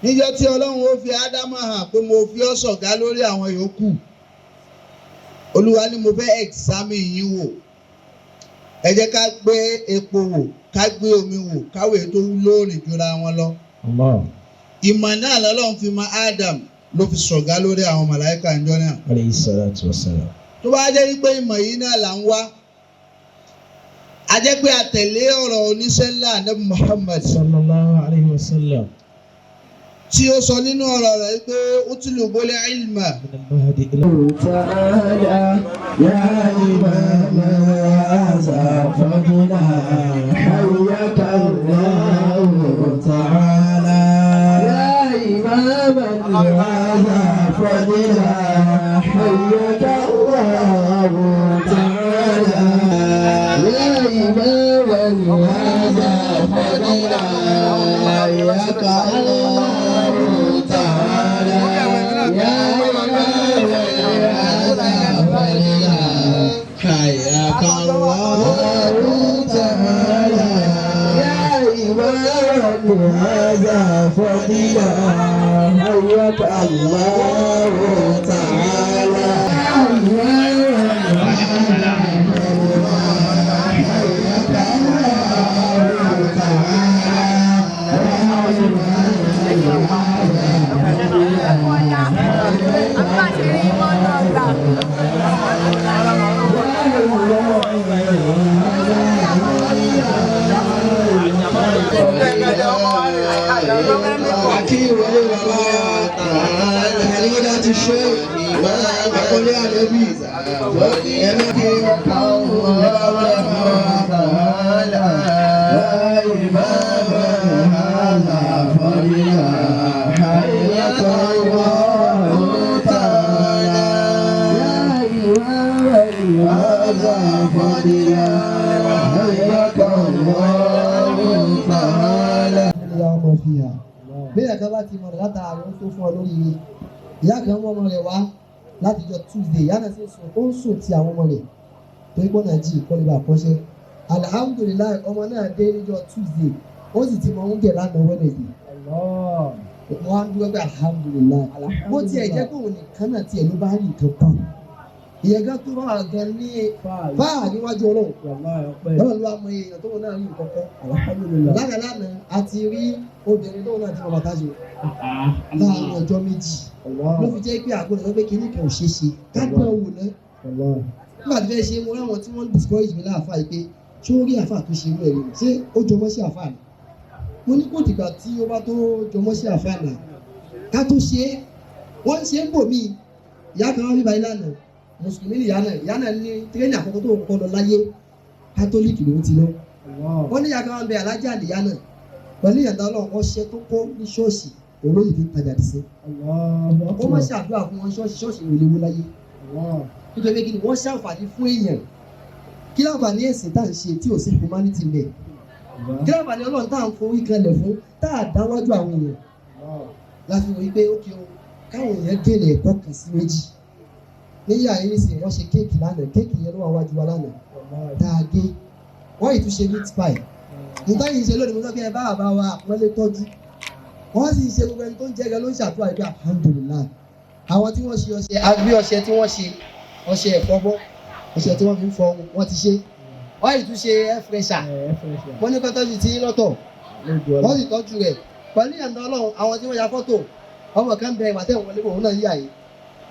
Níjọ́ tí Ọlọ́run ó fi Ádámà hàn pé mo fi ọ́ ṣọ̀gá lórí àwọn yòókù, Olúwa ní mo fẹ́ examine yín wò. Ẹ jẹ́ ká gbé epo wò, ká gbé omi wò, káwé tó lóòrìn jura wọn lọ. Allah. Ìmọ̀ náà lọ́lọ́run fi mọ Adam ló fi ṣọ̀gá lórí àwọn màláìka ńjọ́ náà. Alayhi salatu wassalam. Tó bá jẹ́ wípé ìmọ̀ yìí náà là ń wá, a jẹ́ pé a tẹ̀lé ọ̀rọ̀ oníṣẹ́ ńlá Ànábì Muhammad Sallallahu alayhi wa sallam. tí ó sọ nínú ọ̀rọ̀ rẹ̀ wípé utlubul ilma. من المهد إلى تعالى يا إمام هذا فضلا، حياك الله تعالى. يا إمام هذا فضلا، حياك الله تعالى. يا إمام هذا فضلا، حياك الله تعالى. يا إمام هذا فضلا، حياك الله تعالى. يا إمام هذا فضلا، حياك الله تعالى. يا إمام حياك الله تعالى. يا إمام Àbá ti rí mọ́tò gbà. Àti ìwọlé bàbá àlíwọ́dá ti ṣe àkọlé àlébì ẹ̀mí kí ẹ̀bá wọlé fún wa. Ìyá ọmọ fi hàn bí ẹ̀ka bá ti mọ̀ látara rẹ̀, ó tó fún ọ lórí ire. Ìyá kan mú ọmọ rẹ̀ wá láti jọ Tuesday. Ìyá náà sì sùn, ó ń sùn ti àwọn ọmọ rẹ̀ torí pọ́nà jí ìkọ́lé bá kọ́ṣẹ́. Alhamdulillahi, ọmọ náà dé níjọ́ Tuesday, ó sì ti mọ oúnjẹ lánàá Wednesday. Mo wá ń dúró pé alhamdulillahi, bó tiẹ̀ jẹ́ pé òun nìkan náà tiẹ̀ ló bá rí nǹkan kan, ìyẹn gan tó bá wà gan ní fáà níwájú Ọlọ́run. Ọlọ́run ló wá mọ èèyàn tóun náà rí nǹkan kan. Lánàá lánàá, a ti rí obìnrin tóun náà ti mọ bàtà ṣe láàárín ọjọ́ 2. Ló fi jẹ́ pé àgbọ̀dọ̀ sọ pé kinní kan ò ṣeé ṣe, ká dán wò ná. Nígbà tí fẹ́ ṣe, mo ráwọn tí wọ́n ń discourage mi láàfáà yìí pé ṣé ó rí àfáà tó ṣe irú ẹ̀ rí? Ṣé ó jọmọ́ sí àfáà ni? Mo ní kò dìgbà tí ó bá tó jọmọ́ sí àfáà náà ká tó ṣe é. Wọ́n ń ṣe ń bò míì. Ìyá kan wá bíbá yìí lánàá, mùsùlùmí ni ìyá náà. Ìyá náà ní training àkọ́kọ́ tó kọ́kọ́ lọ láyé, kátólíìkì ló ti lọ. Wọ́n ní ìyá kan wá ń bẹ, alájà nìyá náà. Pẹ̀lú ìyàtọ̀ Ọlọ́run, ọṣẹ tó kọ́ ní ṣọ́ọ̀ṣì òun ló sì fi ń tajà dì sí. Ó má ṣàdúrà fún wọn ṣọ́ọ̀ṣì, ṣọ́ọ̀ṣì ò lè wó láyé. Nítorí pé kí ni wọ́n ṣàǹfààní fún èèyàn? Kí láǹfààní ẹ̀sìn tá à ń ṣe tí ò sí humanity mẹ́? Kí láǹfààní Ọlọ́run tá à ń forí kanlẹ̀ fún tá à dáwájú àwọn èèyàn? Láti wò wípé ó kí o káwọn èèyàn gèlè ẹ̀kọ́ kan sí méjì níyà yìí nísìnyí. Wọ́n ṣe kéèkì lánàá, kéèkì yẹn ló wà wájú wa lánàá tá a gé. Wọ́n yìí tún ṣe meat pie. Nǹkan yìí ṣe lónìí, mo sọ pé ẹ bá bàbá wa àpọ́nlé tọ́jú wọ́n sì ṣe. Gbogbo ẹni tó ń jẹ́ gan ló ń ṣàdúrà pé alhamdulillahi. Àwọn tí wọ́n ṣe ọṣẹ, agbé ọṣẹ tí wọ́n ṣe, ọṣẹ ẹ̀fọ́bọ́, ọṣẹ tí wọ́n fi ń fọ ohun, wọ́n ti ṣe. Wọ́n yìí tún ṣe air fresher. Wọ́n ní kó tọ́jú tí lọ́tọ̀, wọ́n sì tọ́jú rẹ̀ pẹ̀lú ìyànda Ọlọ́run. Àwọn tí wọ́n ya fọ́tò, ọmọ kan bẹ ìwà tẹ̀wọ̀n wọlé, òun náà ń yà yìí.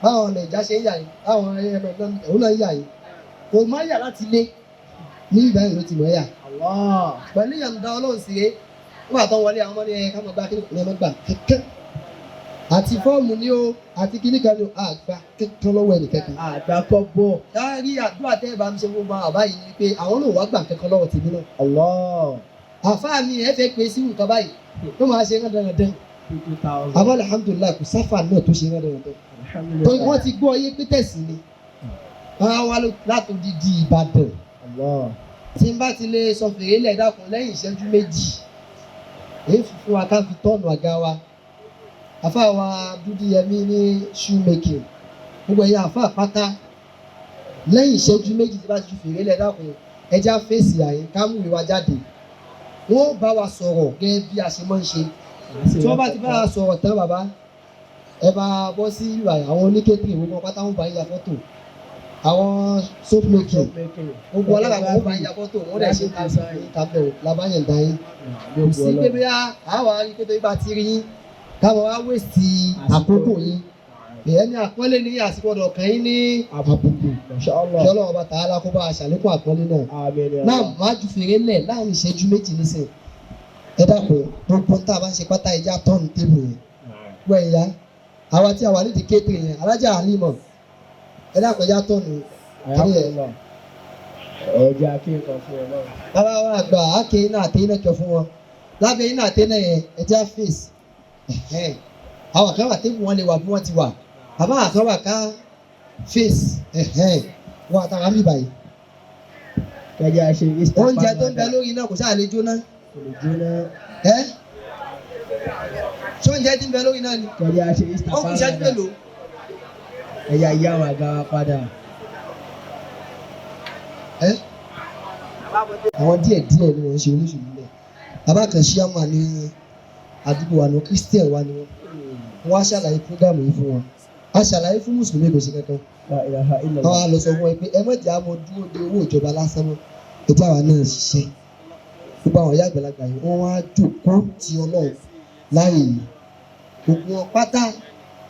Báwọn Nàìjà ṣe ń yà yìí, báwọn ẹ̀rọ òun náà ń yà yìí. Kò má yà láti lé ní ìgbà yìí ló ti mọ̀ yà pẹ̀lú ìyànda Ọlọ́run sí é. Nígbà tó ń wọlé, àwọn ọmọ ní ẹ ká mọ̀ gbá kí ni ẹ mọ̀ gbà kẹ́kẹ́ àti fọ́ọ̀mù ni ó àti kíní kan ni ó àgbà kẹ́kẹ́ lọ́wọ́ ẹnì kẹ́kẹ́. Àgbà kọ́ bọ̀. Kárí àdúrà tẹ́ ẹ bá mi ṣe gbogbo àwọn àbá yìí ni pé àwọn náà wá gbà kẹ́kẹ́ lọ́wọ́ tèmi náà. Allah. Àfáà mi ẹ fẹ́ pé sí nǹkan báyìí tó máa ṣe rán dandan. 20,000. Àmọ́ alhamdulillahi, kò sáfà náà tó ṣe rán dandan torí wọ́n ti gbọ́ yé pétẹ̀sì ni wọ́n á wá láti odidi Ìbàdàn. Allah. Tí n bá ti lè sọ fèrè lẹ̀, dákun, lẹ́yìn ìṣẹ́jú 2, èyí fi fún wa ká fi tọ́ọ̀nù àga wa. Àfáà wa Dúdúyẹmí ní shoemaking, gbogbo ẹ̀yà àfáà pátá, lẹ́yìn ìṣẹ́jú 2 tí bá ti fi fèrè lẹ̀, dákun, ẹja fèsì àyín ká mú ìwà jáde. Wọ́n bá wa sọ̀rọ̀ gẹ́gẹ́ bí a ṣe máa ń ṣe. Tí wọ́n bá ti bá a sọ̀rọ̀ tán, bàbá, ẹ bá bọ́ sí ìwà àwọn oníkétìrì, gbogbo pátá wọn bá ń ya fọ́tò, àwọn soap making, gbogbo alága wọn bá ń ya fọ́tò, wọ́n dẹ̀ ṣe kábẹ̀ ò labayẹ̀ dá yín. Kò sí pé bí àwa rí pé tó bá ti rí yín káwọn wá wéṣì àkókò yín. Ìyẹn ní àpọ́nlé ní àsìkò ọ̀dọ̀ kan yín ní àbùkù. Masha Allah. Kí Ọlọ́run bá tààlà kó bá a ṣàlékún àpọ́nlé náà. Àmín ya Náà Allah. máa ju fèrè lẹ̀ láàrin ìṣẹ́jú 2 nísìn. Ẹ dákun, gbogbo tá a bá ń ṣe pátá, ẹja tọ́ọ̀nù tébù yẹn. Wọ ìyá àwa tí a wà nídìí kéètìrì yẹn, alájà àlímọ̀, ẹ dákun, ẹja tọ́ọ̀nù kiri yẹn. Ayakumullah. Ọjà kí n kan fún ọ náà. Bàbá wa àgbà ákè iná àti iná kẹ fún wọn lábẹ́ iná àti iná yẹn, ẹja fèsì. Àwọn kan wà tébù wọn lè wà bí wọ́n ti wà, bàbá kan wà ká fèsì wọn àtàwọn àmì báyìí. Kẹjá ṣe Easter. Oúnjẹ tó ń bẹ lórí iná kò sáà lè jóná. Kò lè jóná. Ẹ ṣé oúnjẹ tí ń bẹ lórí iná ni? Kẹjá ṣe Easter. Ó kù ìṣẹ́jú mélòó? Ẹ̀yà ìyá wa ga wa padà. Ẹ àwọn díẹ̀ díẹ̀ ni wọ́n ń ṣe olóṣèlú lẹ̀. Bàbá kan ṣí àmà ní àdúgbò wa ní Christian wa ni wọ́n. Wọ́n á ṣàlàyé prógámù yìí fún wọn, a ṣàlàyé fún mùsùlùmí, kò sí kankan. La ilaha illallah. Wọ́n á lọ sọ fún wọn pé ẹ má jẹ́ àmọ́ dúró de owó ìjọba lásán mọ́, ètò àwa náà ṣiṣẹ́. Gbogbo àwọn ìyá àgbàlagbà yìí, wọ́n wá jókòó ti Ọlọ́run láàyè yìí. Gbogbo wọn pátá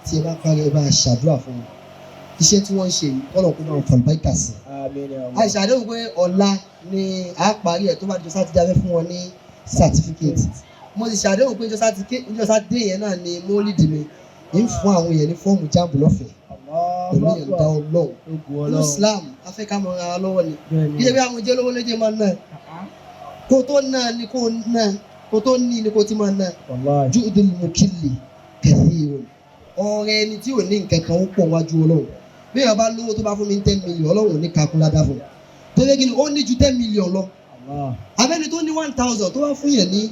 tí ẹ bá parí, ẹ bá ṣàdúrà fún wọn. Iṣẹ́ tí wọ́n ń ṣe yìí, kọ́lọ̀ kó máa fàlùbáìkà sí i. Àmín ya Allah. Àìsàn àdéhùn pé ọ̀la ni a parí ẹ̀, tó bá di sátidé, abẹ́ fún wọn ní certificate. Mo sì ṣàdéhùn pé ìjọ sátidé yẹn náà ni mólídì mi ń fún àwọn èèyàn ní fọ́ọ̀mù JAMB lọ́fẹ̀ẹ́ pẹ̀lú Allahu ìyọ̀ǹda Akbar. Ọlọ́run. Ogun Ní Ọlọ́run. Islam, afẹ́ ká mọ ara lọ́wọ́ ni. Bẹ́ẹ̀ni. Kí ṣe bí àwọn jẹ́ lówó lójé máa ná kó tó ná ni, kó ná kó tó ní ni, kó ti máa ná. Wallahi. Ju'dul mukilli kathirun, ọrẹ ẹni tí ò ní nǹkan kan ó pọ̀ wájú Ọlọ́run. Bí èèyàn bá lówó tó bá fún mi ní 10 million, Ọlọ́run ò ní kakúládá fún un tẹ́lẹ̀. Kí ni ó ní ju 10 million lọ? Allah. Abẹ́ni tó ní 1,000 tó bá fún yẹn ní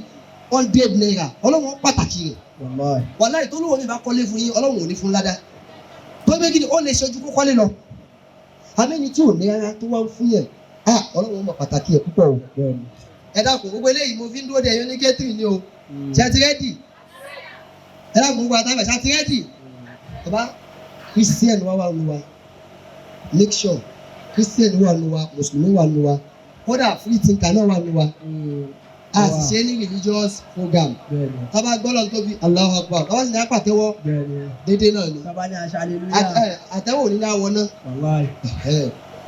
100 naira, Ọlọ́run ó pàtàkì rẹ̀. Wallahi. Wàláhì, tó lówó mi bá kọ́lé fún yín, Ọlọ́run ò ní fún ládá tó bẹ́ẹ̀. Kí ni ó lè ṣojú kó kọ́lé lọ? Abẹ́ni tí ò ní rárá tó wá ń fún yẹn, ah, Ọlọ́run ó mọ pàtàkì ẹ̀ púpọ̀ o. Bẹ́ẹ̀ni. Ẹ dákun, gbogbo eléyìí mo fi ń dúró de ẹ̀yin oníkẹ́tìrì ni o. Ṣé ti ready? Ẹ dákun, gbogbo àtàwọn ṣé ti ready? Bàbá Christian wa wà nù wa, make sure Christian wà nù wa, mùsùlùmí wà nù wa, kódà free thinker náà wà nù wa. A sì ṣe ní religious program. Bẹ́ẹ̀ni. Tábà gbọ́dọ̀ tóbi Allahu Akbar, tábà sì ní apàtẹ́wọ́ Bẹ́ẹ̀ni. déédéé náà ni. Tábà ní aṣọ hallelujah. Àtẹ́wọ́ ò ní ní àwọ̀ náà. Wallahi.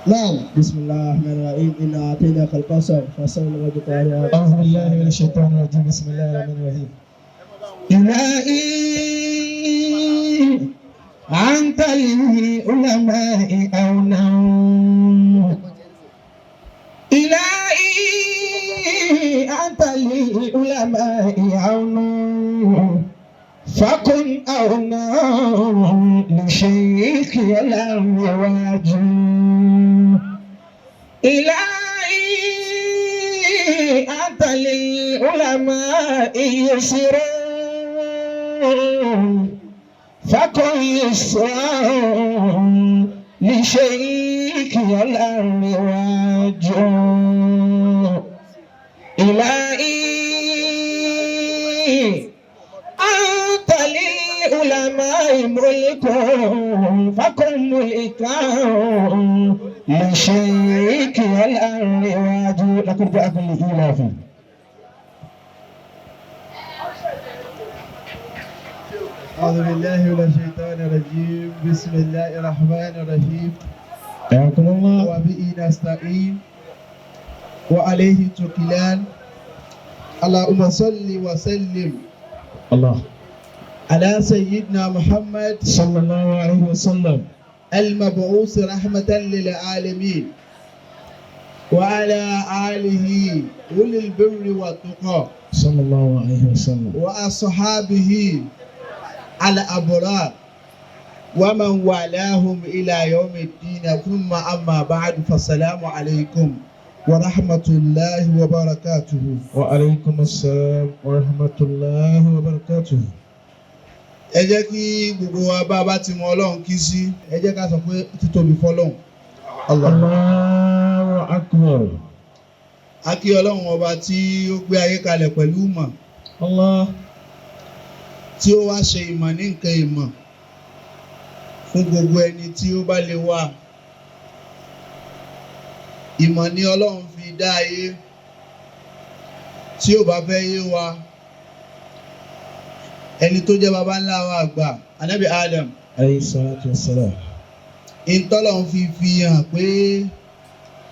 Naam. بسم الله الرحمن الرحيم إنا أعطيناك الكوثر فصل لربك وانحر. أعوذ بالله من الشيطان الرجيم، بسم الله الرحمن الرحيم. إلهي أنت للعلماء أولى، إلهي أنت للعلماء عون، فكن أونا لشيخ الأمواج. إلهي أنت للعلماء يسرا، فكن يسرا لشيخ الأمواج. إلهي أنت للعلماء ملك، فكن ملكا لشيك الأرواج. لقد جاءكم لإيلاف. أعوذ بالله من الشيطان الرجيم، بسم الله الرحمن الرحيم. حياكم الله. وبه نستعين وعليه تكلان، اللهم صل وسلم الله على سيدنا محمد صلى الله عليه وسلم المبعوث رحمة للعالمين وعلى آله أولي البر والتقى صلى الله عليه وسلم وأصحابه الأبرار ومن والاهم إلى يوم الدين، ثم أما بعد، فالسلام عليكم ورحمة الله وبركاته. وعليكم السلام ورحمة الله وبركاته. Ẹ jẹ́ kí gbogbo wa bá a bá ti mọ Ọlọ́run kí sí, ẹ jẹ́ ká sọ pé títóbi fọlọ́run. الله أكبر. A kí Ọlọ́run ọba tí ó gbé ayé kalẹ̀ pẹ̀lú ìmọ̀. الله. Tí ó wá ṣe ìmọ̀ ní nǹkan ìmọ̀ fún gbogbo ẹni tí ó bá lè wá. Ìmọ̀ ni Ọlọ́run fi dá ayé. Tí ó bá fẹ́ yé wa, ẹni tó jẹ́ baba ńlá wa àgbà, Ànábì Adam, Alayhi salatu wassalam. Ìtọ́lọ́run fi hàn pé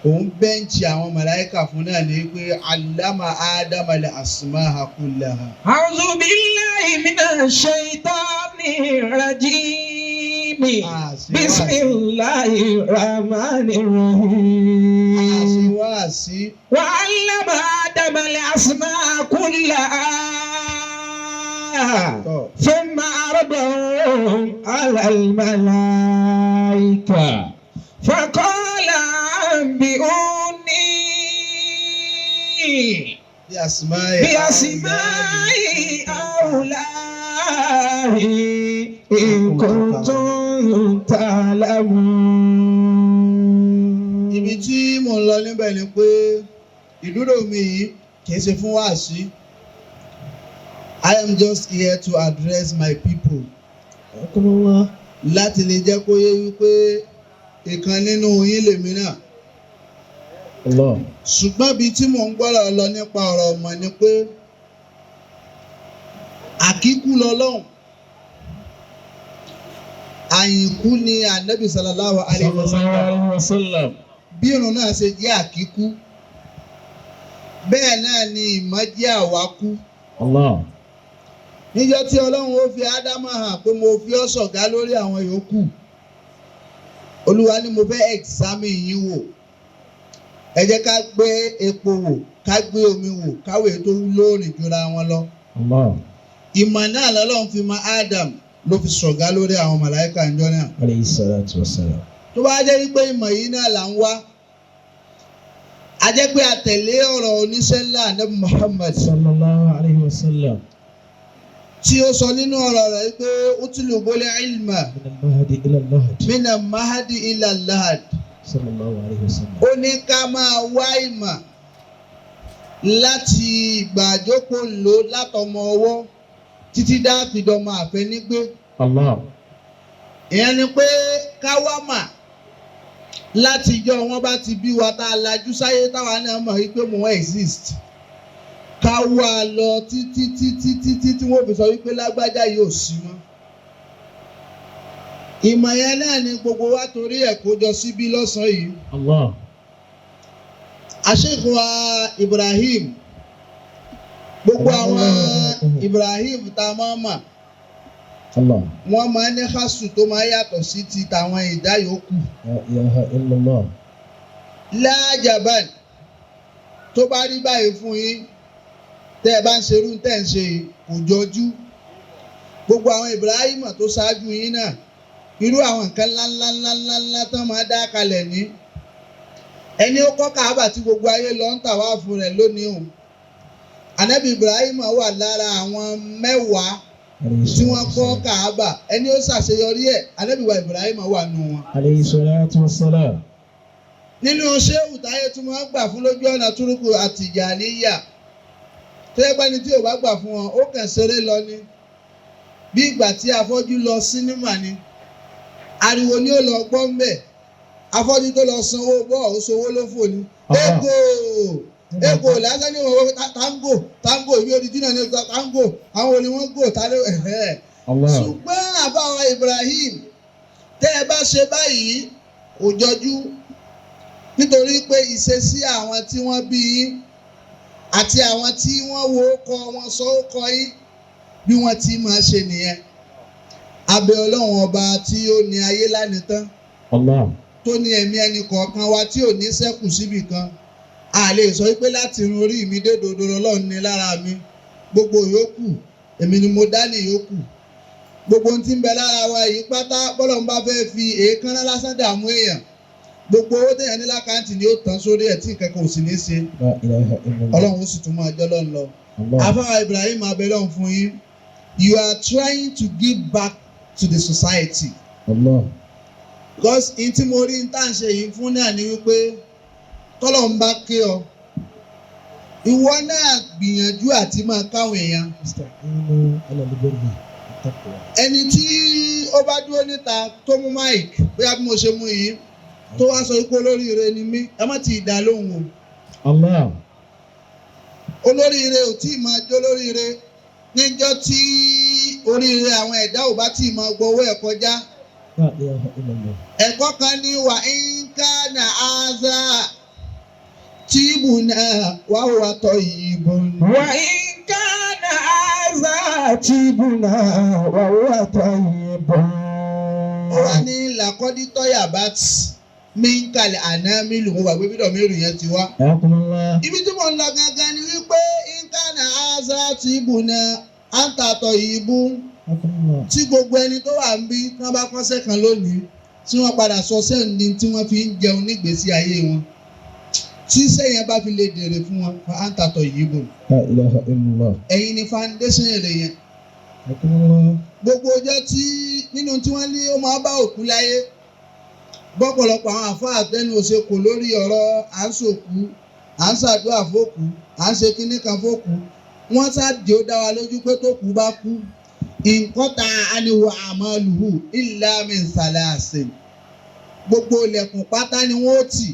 òun bench àwọn màláíkà fún náà ní pé allama Adama al-asma'a kullaha. أعوذ بالله من الشيطان الرجيم. بسم الله الرحمن الرحيم. Àṣewáàsí. وعلم آدم الأسماء كلها Tọ́. ثم عرضهم على الملائكة فقال أنبئوني Bí asma'i بأسماء هؤلاء إن كنتم تعلمون. Ibi tí mò ń lọ níbẹ̀ ni pé ìdúró mi yìí kìí ṣe fún wáàsí. I am just here to address my people láti lè jẹ́ kó yé wípé ìkan nínú yín lèmi náà. Allah. Ṣùgbọ́n ibi tí mò ń gbọ́rọ̀ lọ nípa ọ̀rọ̀ ọmọ ni pé àkíkú lọ́lọ́hùn, àyìnkú ni Ànábì sallallahu alaihi Sallallahu wasallam. alayhi wa sallam. Bí irun náà ṣe jẹ́ àkíkú, bẹ́ẹ̀ náà ni ìmọ̀ jẹ́ àwákú. Allah. Níjọ́ tí Ọlọ́run ó fi Ádámà hàn pé mo fi ọ́ ṣọ̀gá lórí àwọn yòókù, Olúwa ní mo fẹ́ examine yín wò. Ẹ jẹ́ ká gbé epo wò, ká gbé omi wò, káwé tó lóòrìn jura wọn lọ. Allah. Ìmọ̀ náà lọ́lọ́run fi mọ Adam ló fi ṣọ̀gá lórí àwọn màláíkà ńjọ́ náà. Alayhi salatu wassalam. Tó bá jẹ́ wípé ìmọ̀ yìí náà là ń wá, a jẹ́ pé a tẹ̀lé ọ̀rọ̀ oníṣẹ́ ńlá Ànábì Muhammad Sallallahu alayhi wa sallam. tí ó sọ nínú ọ̀rọ̀ rẹ̀ pé utlubul ilma Min al-mahdi ila al-lahd. mina mahadi ila lahad. Sallallahu alayhi wa sallam. Ó ní ká máa wá ìmọ̀ láti ìgbà àjókòó lò látọmọ ọwọ́ títí dá fìdọ́mọ àfẹnigbé. Allah. Ìyẹn ni pé ká wá mà láti ìjọ wọn bá ti bí wa tá a lajú sáyé táwa náà mọ̀ wípé mò ń exist, ká wá lọ títí títí títí tí wọ́n fi sọ wípé lágbájá yóò sí mọ́. Ìmọ̀ yẹn náà ni gbogbo wa torí ẹ̀ kó jọ síbí lọ́sàn-án yìí. Allah. Àṣekù wa Ibrahim, gbogbo àwọn Ibrahim tá a máa mà, Allah. wọ́n máa ní hásù tó máa yàtọ̀ sí ti tàwọn ìdá yòókù. La ilaha illallah. Lájàbán tó bá rí báyìí fún yín, tẹ́ ẹ bá ń ṣerú tẹ́ ẹ ń ṣe yìí, kò jọjú. Gbogbo àwọn Ibrahim tó ṣáájú yín náà, irú àwọn nǹkan ńláńláńláńlá tán máa dá kalẹ̀ ní ẹni ó kọ́ Káàbà tí gbogbo ayé lọ ń tà wá fún rẹ̀ lónìí o. Ànábì Ibrahim wà lára àwọn 10 tí wọ́n kọ́ Káàbà. Ẹni ó ṣàṣeyọrí ẹ̀, Ànábì wa Ibrahim wà nù wọn. Alayhi salatu wassalam. Nínú ṣéwù táyé tí wọ́n gbà fún lójú ọ̀nà túrúkù àtìjàníyà, tó yẹ pé ẹni tí ò bá gbà fún wọn, ó kàn ṣeré lọ ni, bí ìgbà tí afọ́jú lọ sínímà ni. Ariwo ni ó lọ gbọ́ mbẹ̀. Afọ́jú tó lọ sanwó bọ́ ó sanwó ló fò ní. Ego ego lásán ní wọn tango tango ibi odi dínà ní tango àwọn olè wọn gò tálẹ́ ẹ̀hẹ́. Allah. Ṣùgbọ́n àbáwá Ibrahim, tẹ́ ẹ bá ṣe báyìí, kò jọjú, nítorí pé ìṣesí àwọn tí wọ́n bí yín àti àwọn tí wọ́n wo kọ wọn sọ ó kọ yín bí wọ́n ti máa ṣe nìyẹn. Abẹ́ Ọlọ́run ọba tí ó ní ayé lánìí tán, Allah. tó ní ẹ̀mí ẹnì kọ̀ọ̀kan wa tí ò ní ṣẹ́kù síbì kan, a lè sọ pé láti irun orí mi dé dodo Ọlọ́run ní lára mi. Gbogbo yòókù èmi ni mo dá ní yòókù. Gbogbo ohun tí ń bẹ lára wa yìí pátá, bọ́lọ̀ ń bá fẹ́ fi èékánná lásán dààmú èèyàn, gbogbo owó téèyàn ní lákàntì ni ó tán sórí ẹ̀ tí nǹkan kan ò sì ní í ṣe. La ilaha illallah. Ọlọ́run ó sì tún máa jọ́ lọ́n lọ. Allah. Afáwa Ibrahim, abẹ́lọ́run fún yín. You are trying to give back to the society Allah. because in tí mo rí n tá à ń ṣe yìí fún náà ni wípé tọ́lọ̀ ń bá ké ọ, ìwọ náà gbìyànjú àti máa káwọn èèyàn. Ista'inu ala al-birri. At-taqwa. Ẹni tí ó bá dúró níta tó mú mic, bóyá bí mo ṣe mú yìí, tó wá sọ pé olóríire ni mí, ẹ má ti dá lóhùn o. Allah. Olóríire ò tí ì máa jó lóríire níjọ́ tí oríire àwọn ẹ̀dá ò bá tí ì máa gbowó ẹ̀ kọjá. La ilaha illallah. Ẹ̀kọ́ kan ní wà ń ká nà áza tíìbù náà wà wà tọ́ ìbò. وإن كان هذا تيبنا وهو طيب. Ó wá ní làkọ́dítọ́yà bá tì mí ń kalẹ̀ àná mi lù, mo wà pé bídọ̀ mi rù yẹn ti wá. Ayakumullah. Ibi tí mo ń lọ gangan ni wípé ń ká nà áza tíìbù náà á ń tàtọ̀ ìbú. Ayakumullah. Tí gbogbo ẹni tó wà ń bí tí wọ́n bá kọ́ṣẹ́ kan lónìí, tí wọ́n padà sọ sẹ́yìn tí wọ́n fi ń jẹun nígbèésí ayé wọn, tí sẹ́yìn bá fi lè dèrè fún wọn, á ń tàtọ̀ ìbò. La ilaha illallah. Ẹ̀yin ni foundation èrè yẹn. Ayakumullah. Gbogbo ọjọ́ tí nínú tí wọ́n ní ó máa bá òkú láyé, bọ́pọ̀lọpọ̀ àwọn àfáà tẹnu òṣè kò lórí ọ̀rọ̀ à ń sòkú, à ń ṣàdúrà fókú, à ń ṣe kinní kan fókú, wọ́n ṣáàdì ó dá wa lójú pé tó kú bá kú, nǹkan ta aniwo àmọ́lùhù illa min salasin, gbogbo ilẹ̀kùn pátá ni wọ́n ó tì,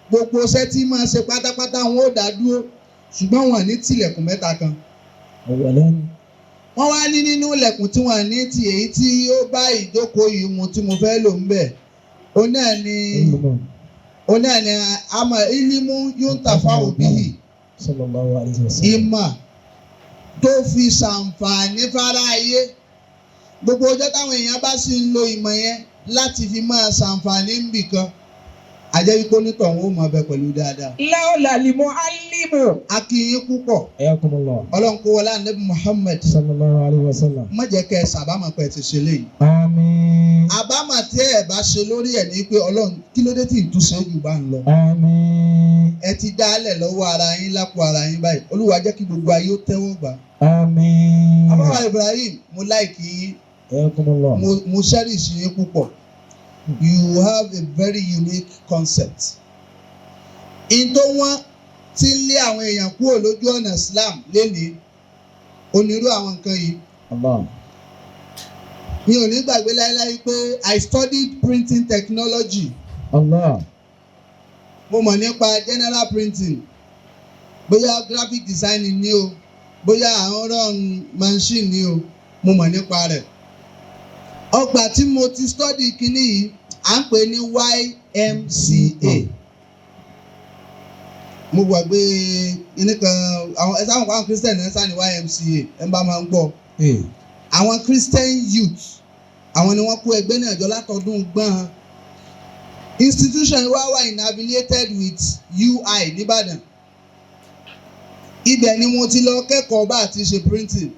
gbogbo iṣẹ́ tí máa ṣe pátápátá wọn ó dá dúró, ṣùgbọ́n wọn ní tìlẹ̀kùn mẹ́ta kan. Awalan. Wọ́n wá ní nínú ilẹ̀kùn tí wọ́n ní ti èyí tí ó bá ìjókòó yìí mu tí mo fẹ́ lò ń bẹ̀, ó náà ní Ilmu. ó náà ní àmọ́ ilimu yuntafa òbí. Sallallahu alayhi wa sallam. Ìmọ̀ tó fi ṣàǹfààní fáráyé, gbogbo ọjọ́ táwọn èèyàn bá sì ń lo ìmọ̀ yẹn láti fi máa ṣàǹfààní níbì kan, àjẹ́ wípé onítọ̀hún ó mọ̀ ọbẹ̀ pẹ̀lú dáadáa. لولا المعلم. A kí yín púpọ̀. Ayakumullah. Ọlọ́run kó wọlé ànábì Muhammad. Sallallahu alayhi wa sallam. Má jẹ́ kẹ́ ẹ sàbámọ̀ pé ẹ ti ṣe léyìí. Àmín. Àbámọ̀ tí ẹ bá ṣe lórí ẹ̀ ní pé Ọlọ́run, kí ló dé tí ìtúnṣe jù bá ń lọ. Àmín. Ẹ ti dálẹ̀ lọ́wọ́ ara yín lápò ara yín báyìí, Olúwa jẹ́ kí gbogbo ayé ó tẹ́wọ́ gbà. Àmín. Àbáwá Ibrahim, mo like yín. Ayakumullah. Mo cherish yín púpọ̀. You have a very unique concept. In tó wọ́n ti ń lé àwọn èèyàn kúrò lójú ọ̀nà Islam lénìí, onírú àwọn nǹkan yìí. Allah. Mi ò ní gbàgbé láéláé pé I studied printing technology. Allah. Mo mọ̀ nípa general printing, bóyá graphic designing ni o, bóyá àwọn run machine ni o, mo mọ̀ nípa rẹ̀. Ọgbà tí mo ti study kinní yìí, à ń pè ní YMCA. Mo gbàgbé kinní kan, àwọn ẹ sáwọn àwọn Christian ẹ sáà ní YMCA, ẹ bá máa ń gbọ́. Àwọn Christian youth, àwọn ni wọ́n kó ẹgbẹ́ náà jọ látọdún gbọ́n. Institution wa wà affiliated with UI nìbàdàn. Ibẹ̀ ni mo ti lọ kẹ́kọ̀ọ́ bá àti ṣe printing,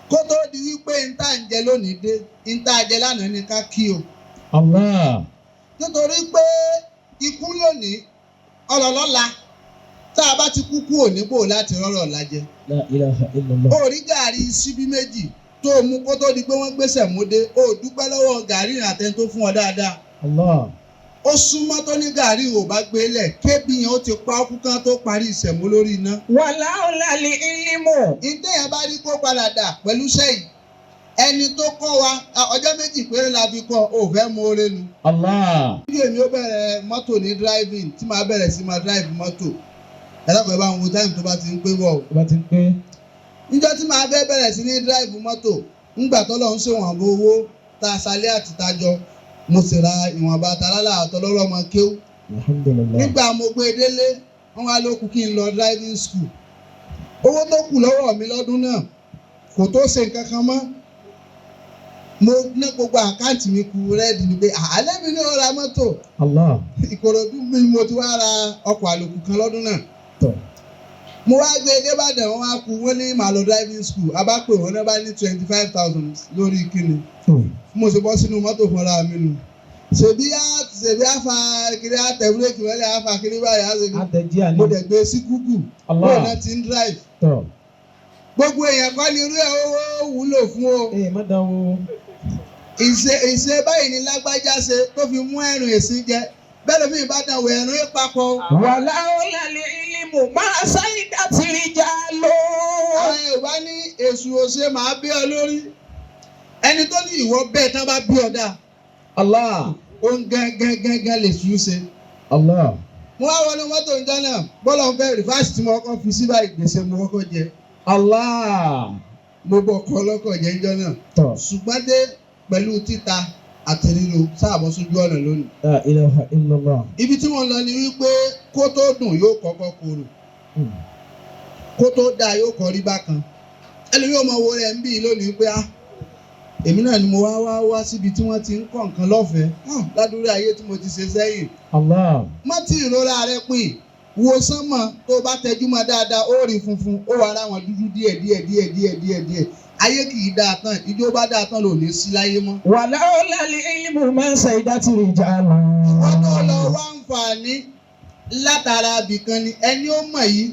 kó tó di wípé n tá ń jẹ lónìí dé, n tá jẹ lánàá ni ká kí o. Allah. Nítorí pé ikú lónìí, ọlọ́lọ́la, tá a bá ti kú kú òní bò láti rọ́rọ̀ lájẹ. La ilaha illallah. Ó rí gàrí síbí méjì tó o mú kó tó di pé wọ́n gbéṣẹ̀ múdé, ó dúpẹ́ lọ́wọ́ gàrí àtẹni tó fún ọ dáadáa. Allah. Ó súnmọ́ tó ní gàrí ò bá gbé lẹ̀ kébì yẹn, ó ti pa ọkú kan tó parí ìṣẹ̀mú lórí iná. ولولا العلم. Ìdẹ́yàn bá rí kó padà dà pẹ̀lú sẹ́yìn ẹni tó kọ́ wa, ọjọ́ 2 péré la fi kọ́ ò fẹ́ mú oore nu. Allah. Bí èmi ó bẹ̀rẹ̀ mọ́tò ní driving, tí màá bẹ̀rẹ̀ sí máa drive mọ́tò, ẹ lọ́kọ̀ọ́ bá ń wo time tó bá ti ń pé wọ̀ o. Tó bá ti ń pé. Níjọ́ tí màá fẹ́ bẹ̀rẹ̀ sí ní drive mọ́tò, ńgbà tọ́lọ́ ń ṣèwọ̀n bó owó tá a ṣalé àti tajọ, mo sì ra ìwọ̀nba találà àtọlọ́rọ̀ ọmọ kéwú. Alhamdulillah. Nígbà mo gbé e délé, wọ́n wá ló kù kí n lọ driving school. Owó tó kù lọ́wọ́ mi lọ́dún náà kò tó ṣe nǹkan kan mọ́. Mo ní gbogbo account mi kù red ni pé àlẹ́ mi ní ó ra mọ́tò. Allah. Ìkòròdú mi mo ti wá ra ọkọ̀ àlòkù kan lọ́dún náà. Tọ̀. Mo wá gbé e débàdàn, wọ́n wá kú, wọ́n ní màá lọ driving school. A bá pè wọ́n náà, bá ní 25,000 lórí kíni. Mo ṣe bọ́ sínú mọ́tò fúnra mi nù. Ṣèbí á fa kiri, á tẹ búrékì wọlé, á fa kiri báyìí, á ṣe kiri. Àtẹ̀jí àní. Mo dẹ̀ gbé sí Google. Allah. Bóun náà ti ń drive. Tọ̀. Gbogbo èèyàn kọ́ ni irú ẹ̀ owó wúlò fún o. Ee, má dán wo. Ìṣe báyìí ni lágbájá ṣe tó fi mú ẹ̀rùn èsì jẹ. Bẹ́ẹ̀ lómi ìbàdàn wẹ̀ ẹ̀rùn ìpapọ̀. ولولا العلم ما سيدت رجال. Àwọn Yorùbá ní èṣù òṣè máa bí ọ lórí. Ẹni tó ní ìwọ bẹ́ẹ̀ tán bá bí ọ̀dà. Allah. Ó ń gángan lè sùn ṣe. Allah. Mo wá wọnú mọ́tò ń jọ́nà bọ́lá ń fẹ́ rìfáàsì tí mo kọ́kọ́ fi sí báyìí, gbèsè mo kọ́kọ́ jẹ. Allah. Mo bọ̀ kọ́ ọlọ́kọ̀ jẹ́ ń jọ́nà. Tọ́. Ṣùgbọ́n dé pẹ̀lú títa àti ríro sáàbọ̀ sójú ọ̀nà lónìí. La ilaha illallah. Ibi tí wọ́n lọ ni wípé kó tó dùn yóò kọ́kọ́ korò. Kó tó dáa yóò kọ́ rí bákan. Ẹlòmíì ò mọ wo rẹ̀ ń bí lónìí pé ah, èmi náà ni mo wá wá wá síbi tí wọ́n ti ń kọ́ nǹkan lọ́fẹ̀ẹ́. Ah, ládùúrú ayé tí mo ti ṣe sẹ́yìn. Allah. Má tí ìrora rẹ pin, wo sánmọ̀, tó bá tẹjú mọ́ dáadáa ó rí funfun, ó wà ara wọn dúdú díẹ̀ díẹ̀ díẹ̀ díẹ̀ díẹ̀ díẹ̀. Ayé kì í dáa tán, ijó bá dáa tán lò ní sí láyé mọ́. ولولا العلم ما سيدت رجال. Wọ́n tó lọ wá àǹfààní látara abìkan ni ẹni ó mọ̀ yìí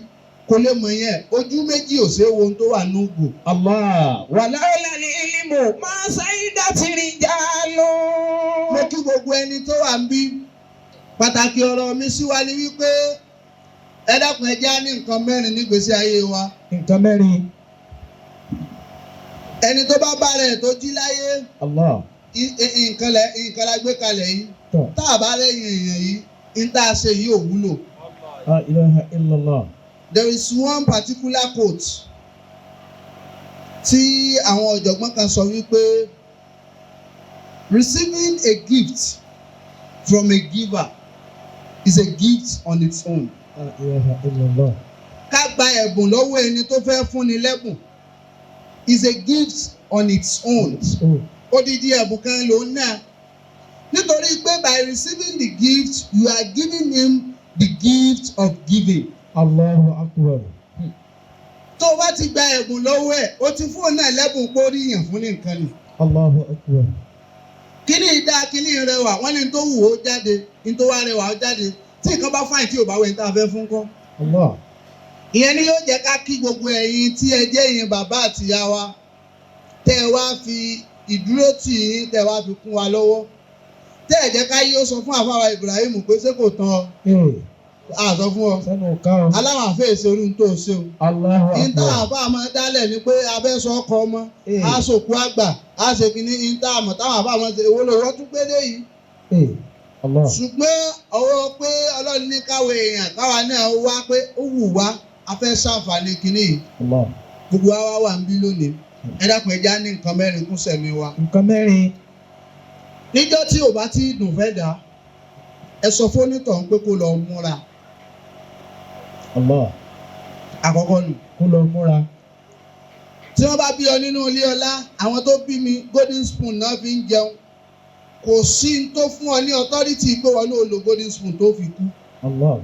kò lè mọ̀ yẹn, ojú méjì ò ṣeé wo ohun tó wà nùgbò. Allah. ولولا العلم ما سيدت رجال. Mo kí gbogbo ẹni tó wà ń bí. Pàtàkì ọ̀rọ̀ mi sí wa ni wípé ẹ dákun, ẹ jẹ́ á ní nǹkan mẹ́rin nígbésí ayé wa. Nǹkan mẹ́rin. Ẹni tó bá bá rẹ̀ tó jí láyé, Allah. nǹkan lẹ nǹkan la gbé kalẹ̀ yìí. Tọ́. Tá a bá lẹ́yìn èèyàn yìí, n tá a ṣe yìí ò wúlò. La ilaha illallah. There is one particular quote tí àwọn ọ̀jọ̀gbọ́n kan sọ wípé receiving a gift from a giver is a gift on its own. La ilaha illallah. Ká gba ẹ̀bùn lọ́wọ́ ẹni tó fẹ́ fúnni lẹ́bùn is a gift on its own. Oh. Odidi ẹ̀bùn kan ló ń ná, nítorí pé by receiving the gift, you are giving him the gift of giving. Allahu akbar. Tó o bá ti gba ẹ̀bùn lọ́wọ́ ẹ̀, o ti fún òun náà lẹ́bùn pórí yàn fún ní nǹkan ni. Allahu akbar. Kíní ìdá kíní rẹwà, wọ́n ní tó wù ó jáde, ní tó wá rẹwà ó jáde. Tí nǹkan bá fáìn tí ò bá wẹ̀ ní tá a fẹ́ fún kọ́. Allah. Ìyẹn ni yóò jẹ́ ká kí gbogbo ẹ̀yin tí ẹ jẹ́ ẹ̀yin bàbá àtìyá wa, tẹ́ ẹ wá fi ìdúró tì yín, tẹ́ ẹ wá fi kún wa lọ́wọ́, tẹ́ ẹ jẹ́ ká yí ó sọ fún àfáwà Ibrahim pé ṣé kò tán ọ. Ee. A sọ fún ọ Sẹ́nu ká o. aláwọ̀ àfẹ́sẹ̀ orí tó ṣe o. Allahu Ìta akbar. àbá máa dálẹ̀ ni pé abẹ́sọ ọkọ ọmọ Ee. á sòkú àgbà á ṣe kínní, ìta àmọ̀ táwọn àbá máa ṣe, èwo lòwọ́ tún gbé dé yìí. Ee. Allah. Ṣùgbọ́n ọwọ́ pé Ọlọ́run ní káwé èèyàn káwa náà wá pé ó wù wá, a fẹ́ ṣàǹfààní kínní yìí. Allah. Gbogbo wa wá wà ń bí lónìí. Ẹ dákun, ẹ já ní nǹkan mẹ́rin kún sẹ̀mí wa. Nǹkan mẹ́rin. Níjọ́ tí ò bá ti dùn fẹ́ dà, ẹ sọ fónítọ̀ pé kó lọ múra. Allah. Àkọ́kọ́ nù. Kó lọ múra. Tí wọ́n bá bí ọ nínú ilé ọlá, àwọn tó bí mi golden spoon náà fi ń jẹun, kò sí n tó fún ọ ní authority pé wọn náà lo golden spoon tó fi kú. Allah.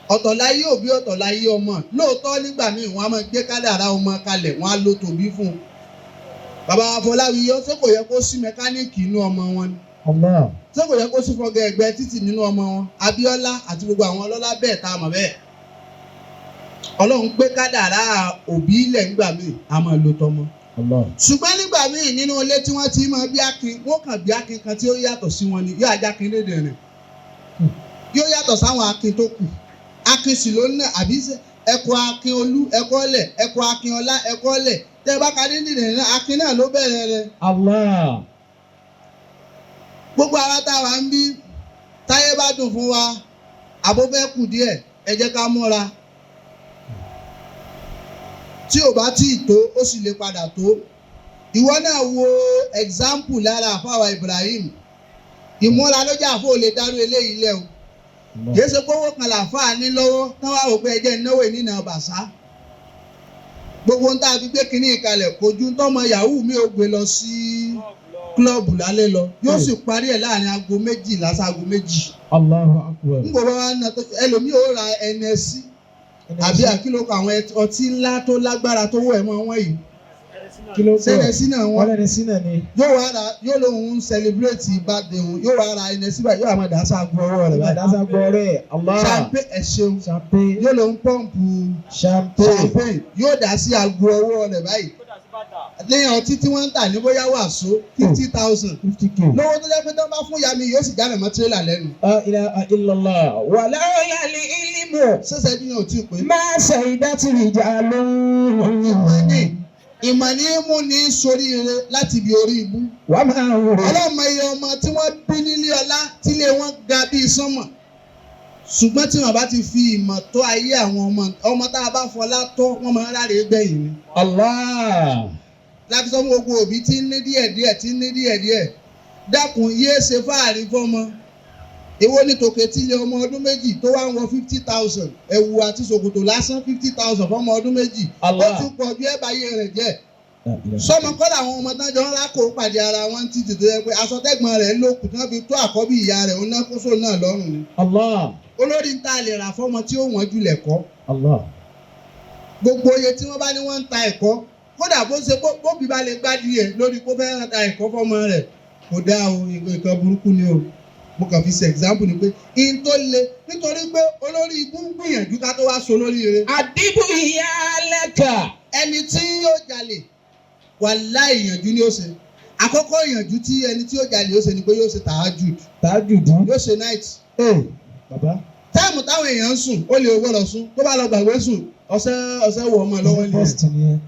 Ọ̀tọ̀ láyé òbí, ọ̀tọ̀ láyé ọmọ. Lóòótọ́, nígbà míì wọ́n á máa gbé kádàrá ọmọ kalẹ̀, wọ́n á lo tòbí fún un. Bàbá Afọláwíyọ, ṣé kò yẹ kó sí mẹkáníìkì inú ọmọ wọn ni? Allah. Ṣé kò yẹ kó sí fọgẹ ẹgbẹ́ títì nínú ọmọ wọn? Abíọ́lá àti gbogbo àwọn ọlọ́lá bẹ́ẹ̀ tá a mọ̀ bẹ́ẹ̀, Ọlọ́run gbé kádàrá òbí lẹ̀ nígbà míì, a máa lo tọmọ. Allah. Ṣùgbọ́n nígbà míì, nínú ilé tí wọ́n ti máa bí akin, wọ́n kàn bí akin kan tí ó yàtọ̀ sí wọn ni, yóò ajá akin lédè rìn, yóò yàtọ̀ sáwọn akin tó kù. Akin sì ló ń ná àbí ẹ̀kọ́ akin olú, ẹ̀kọ́ lẹ̀, ẹ̀kọ́ akin ọlá, ẹ̀kọ́ lẹ̀. Tẹ́ ẹ bá ka lédè rìn náà, akin náà ló bẹ̀rẹ̀ rẹ̀. Allah. Gbogbo ara tá a wà ń bí, táyé bá dùn fún wa àbó fẹ́ kù díẹ̀, ẹ jẹ́ ká múra. Tí ò bá tí ì tó, ó sì lè padà tó. Ìwọ náà wo example lára àfàwà Ibrahim. Ìmúra ló jẹ́ àfọ lè dárú eléyìí lẹ́ o. Allah. Kìí ṣe kówó kan làáfàá ní lọ́wọ́ tán wá wò pé ẹ jẹ́ náwó ìnínà bàṣá. Gbogbo ń tá a fi gbé kínní ìkalẹ̀ kò ju tọ́mọ yahoo mi ò gbé lọ sí kílọ̀bù lálẹ́ lọ, yóò sì parí ẹ̀ láàrin aago 12 sí aago 2. Allahu akbar. N kò bá wa ná tó ẹlòmíì ó ra ẹnẹsí àbí àkìlókọ àwọn ọtí ńlá tó lágbára tó wọ̀ ẹ̀ mọ́ wọ́n yìí. Kí ló pọ̀? Sẹ́nẹsí náà Wọ́n wọ́n lẹ́ni sí náà ni. yóò wá ra, yóò lóun ń celebrate birthday òun, yóò wá ra ẹnẹsí báyìí, yóò wá máa dà á sáàgó ọwọ́ rẹ̀ báyìí. Ìbàdàn gbọ́ rẹ̀. Allah. Champagne, ẹ ṣeun. Champagne. Yóò lóun pọ́ǹpù Champagne. champagne, yóò dà sí aago ọwọ́ rẹ̀ báyìí lẹ́yìn ọtí tí wọ́n ń tà ní bóyá wàásù 50,000. 50K. Lówó tó jẹ́ pé tó bá fún ìyá mi, yóò sì jáde mọ́ tírélà lẹ́nu. La ilaha illallah. ولولا العلم Ṣẹ̀ṣẹ̀ bí yẹn ò tí ì pé. ما سيدت رجال. Ìmọ̀ni Ìmọ̀ ní mú ní soríire láti ibi orí ibú. وما عرف. Ọlọ́mọ iye ọmọ tí wọ́n bí nílé ọlá tílé wọn ga bíi sánmọ̀, ṣùgbọ́n tí wọ́n bá ti fi ìmọ̀ tó ayé àwọn ọmọ, ọmọ tá a bá fọlá tọ́, wọ́n máa ń ráre gbẹ̀yìn ni. Allah. Láti sọ fún gbogbo òbí tí ń ní díẹ̀díẹ̀, tí ń ní díẹ̀díẹ̀, dákun, yéé ṣe fáàrí fọ́mọ. Èwo ní tòkè tí ilé ọmọ ọdún 2 tó wá ń wọ 50,000 ẹ̀wù àti ṣòkòtò lásán, 50,000 fọ́mọ ọdún 2? Ó Allah. tún pọ̀ ju ẹ̀ báyé rẹ̀ jẹ́. Sọmọ kọ́ làwọn ọmọ tán jọ ń rákò pàdé ara wọn títí tó yẹ pé aṣọ tẹ́gbọ̀n rẹ̀ lókùn tí wọ́n fi tó àkọ́bí ìyá rẹ̀, ó ná kóso náà lọ́rùn ni. Allah. Olórí ń ta lè rà fọ́mọ tí ó wọ́n jù lẹ̀kọ́. Allah. Gbogbo iye tí wọ́n bá ní wọ́n ń ta ẹ̀kọ́, kódà bó ṣe bóbi bá lè gbádìí ẹ̀ lórí kó fẹ́ ta ẹ̀kọ́ fọ́mọ rẹ̀, kò dáa o. Nǹkan burúkú ni o. Mo kàn fi ṣe example ni pé in tó le, nítorí pé olórí ibú ń gbìyànjú ká tó wá so lórí rẹ̀. أدب عيالك. Ẹni tí yóò jalè, wàláhì, ìyànjú ni ó ṣe. Àkọ́kọ́ ìyànjú tí ẹni tí yóò jalè ó ṣe ni pé yóò ṣe tàájùd. Tajudi. Yóò ṣe night. Ee. Baba. Time táwọn èèyàn ń sùn, ó lè gbọ́dọ̀ sùn. Tó bá lọ gbàgbé sùn, ọ̀sẹ̀ ọ̀sẹ̀ wọ̀ ọmọ lọ́wọ́ nìyẹn. First nìyẹn.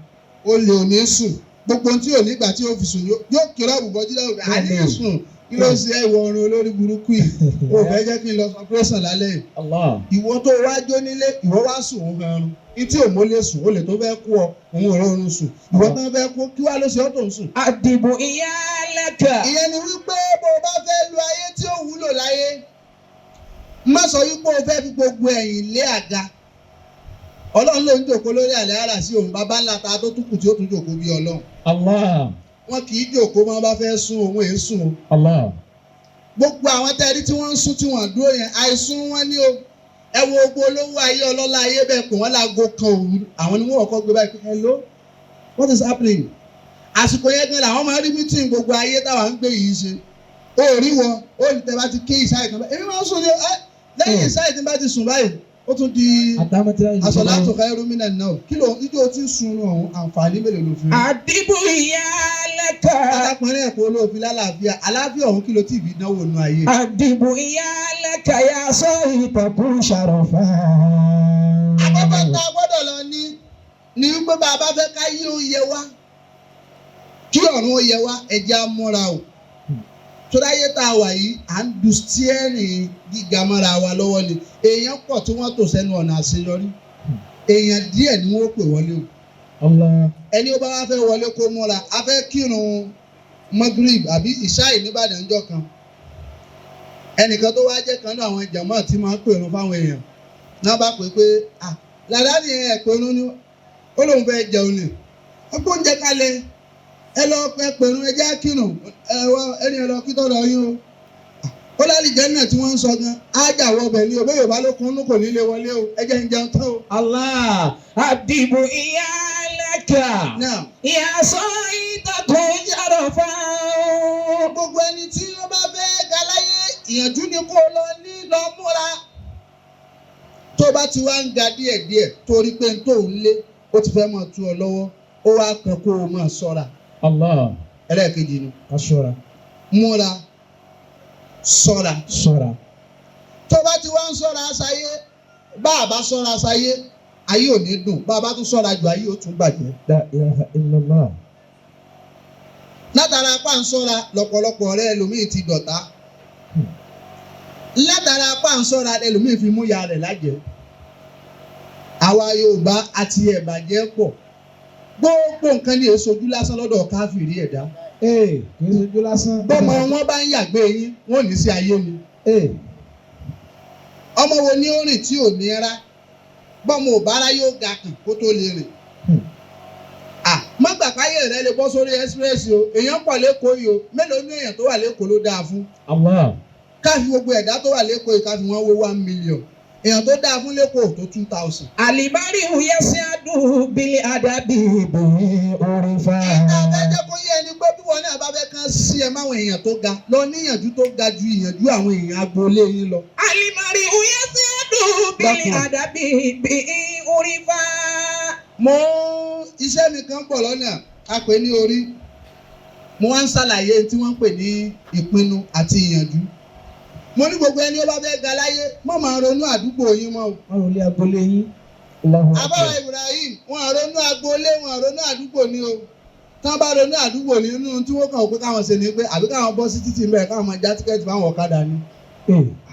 Ó lè ò ní sùn. Gbogbo ohun tí ò ní gbà tí ó fi sùn, yóò kéré àbùbọ̀ jí lọ́wọ́ àní sùn. Kí ló ṣe ìwọ ọrùn olórí burúkú yìí? O fẹ́ jẹ́ kí n lọ operation lálẹ́ yìí. Allah. Ìwọ tó wá jó nílé, ìwọ wá sùn, òun gan run etí ò mólè sùn. Ó lè tó fẹ́ kú ọ, òun ò rọrùn sùn. Ìwọ tó fẹ́ kú, kí wá ló ṣe ọ́ tó ń sùn? أدب عيالك. Ìyẹn ni wípé bó o bá fẹ́ lu ayé tí ó wúlò láyé, má sọ wípé o fẹ́ fi gbogbo ẹ̀yìn lé àga. Ọlọ́run ló ń jòkó lórí àlẹ́ ara sí òun. Bàbá ńlá ta tó tún kù tí ó tún jòkó bí Ọlọ́run? Allah. Wọn kì í jòkó. Wọn bá fẹ́ sún, òun èé sùn o. Allah. Gbogbo àwọn tẹ́rí tí wọ́n ń sún, tí wọ́n dúró yẹn, àìsùn wọn ní o. Ẹ wo gbogbo olówó ayé, ọlọ́lá ayé bẹ́ẹ̀, pé wọ́n láago 1 òru, àwọn ni wọ́n kọ́kọ́ gbé báyìí pé, "Hello, what is happening?" Àsìkò yẹn gan làwọn máa rí meeting gbogbo ayé táwa ń gbé yìí ṣe. Ó rí wọn, ó ní tẹ́ bá ti ké ìsáyè kan báyìí, èmi máa ń sùn ní ẹ lẹ́yìn ìsáyè tí n bá ti sùn báyìí, ó tún di Àtàmọ́tí. Àsọ̀látò khairu minan nawm. Kí ló ijó tí ń sun ọ̀hún? Àǹfààní mélòó ló fi rí? أدب عيالك. Alápọ̀nrín ẹ̀kọ́ olóòfin lálàáfíà, àlàáfíà ọ̀hún, kí ló tí ì fi dánwò nù ayé? أدب عيالك يا صاحب تكون شرفا. Àkọ́kọ́ tá a gbọ́dọ̀ lọ ní ni wípé bá a bá fẹ́ ká yí ó yẹ wá, kí ọ̀run ó yẹ wá, ẹ̀jẹ̀ á múra o. Tóráyé tá a wà yìí, à ń du steering gíga mọ́ra wa lọ́wọ́ ni. Èèyàn pọ̀ tí wọ́n tò sẹ́nu ọ̀nà àṣeyọrí, èèyàn díẹ̀ ni wọ́n pè wọlé o. Allah. Ẹni ó bá wá fẹ́ wọlé, kó múra. A fẹ́ kírun Magrib àbí ìṣáì nìbàdàn jọ kan, ẹnìkan tó wá jẹ́ kan náà àwọn jàmáà tí máa ń pèrún fáwọn èèyàn náà bá pè pé, "À làdáni ẹ̀ pèrún ni." Ó lóun fẹ́ jẹun ni. Ó gbóúnjẹ kalẹ̀, ẹ lọ ẹ pèrún, ẹ jẹ́ kírun, ẹ wá ẹni ẹ lọ kí tọ́lọ yín o. Ó lálẹ́ jẹ́ náà tí wọ́n ń sọ gan ájà wọ ọbẹ̀ ní o. Bẹ́ẹ̀ Yorùbá ló kún kò ní lè wọlé o. Ẹ jẹ́ ń jẹun tán o. Allah. أدب عيالك Now, يا صاحب تكون شرفا. Gbogbo ẹni tí ó bá fẹ́ ga láyé, ìyànjú ni kó lọ ní lọ múra. Tó bá ti wá ń ga díẹ̀díẹ̀, torí pé n tó ń lé ó ti fẹ́ máa tú ọ lọ́wọ́, ó wá kan kó o máa ṣọ́ra. Allah. Ẹlẹ́ẹ̀kejì ni Ká ṣọ́ra. múra, ṣọ́ra. Ṣọ́ra. Tó bá ti wá ń ṣọ́ra sáyé, bá a bá ṣọ́ra sáyé, ayé ò ní dùn. Bá a bá tún ṣọ́ra jù, ayé ò tún bàjẹ́. La ilaha illallah. Látara apá ń ṣọ́ra lọ́pọ̀lọpọ̀ ọ̀rẹ́ ẹlòmíì ti dọ̀tá. Látara apá ń ṣọ́ra, ẹlòmíì fi mú ya rẹ̀ lájẹ́. Àwa Yorùbá àti ẹ̀bàjẹ́ pọ̀. Gbogbo nǹkan ní èso ojú lásán lọ́dọ̀ káfíìrì ẹ̀dá. Ee, kì í ṣojú lásán. Bọ́mọ wọn bá ń yàgbé yín, wọn ò ní sí ayé ni. Ee. Ọmọ wo ni ó rìn tí ò ní rá? Bọ́mọ ò bá rá, yóò ga kàn kó tó lè rìn. À má gbà káyé rẹ lè bọ́ sórí express o. Èèyàn pọ̀ lẹ́kọ̀ọ́ yìí o. Mélòó ní èèyàn tó wà lẹ́kọ̀ọ́ ló dáa fún? Allah. Káfí gbogbo ẹ̀dá tó wà lẹ́kọ̀ọ́ yìí, káfí wọ́n wé 1 million, èèyàn tó dáa fún lẹ́kọ̀ọ́ tó 2,000. المرء يسعد بالأدب عرفا. Ìta fẹ́ jẹ́ kó yé ẹni pé bí wọn náà bá fẹ́ kán sí ẹ máwọn èèyàn tó ga, lọ níyànjú tó ga ju ìyànjú àwọn èèyàn agboolé yín lọ. المرء يسعد بالأدب عرفا. Mo iṣẹ́ mi kan bọ̀ lọ́nà, a pè ní orí. Mo wá ń ṣàlàyé tí wọ́n ń pè ní ìpinnu àti ìyànjú. Mo ní gbogbo ẹni ó bá fẹ́ ga láyé, mọ̀ máa ronú àdúgbò yín mọ́ o. Wọ́n rò lé agboolé yín. Allahu Àbáwá akbar. Ibrahim, wọn ronú agboolé, wọn ronú àdúgbò ni o. Tán bá ronú àdúgbò ni nínú tí wọ́n kàn pé káwọn ṣe ni pé àbí káwọn bọ́ sí títì mẹ́rin káwọn máa já tíkẹ́ẹ̀tì fáwọn ọ̀kadà ni.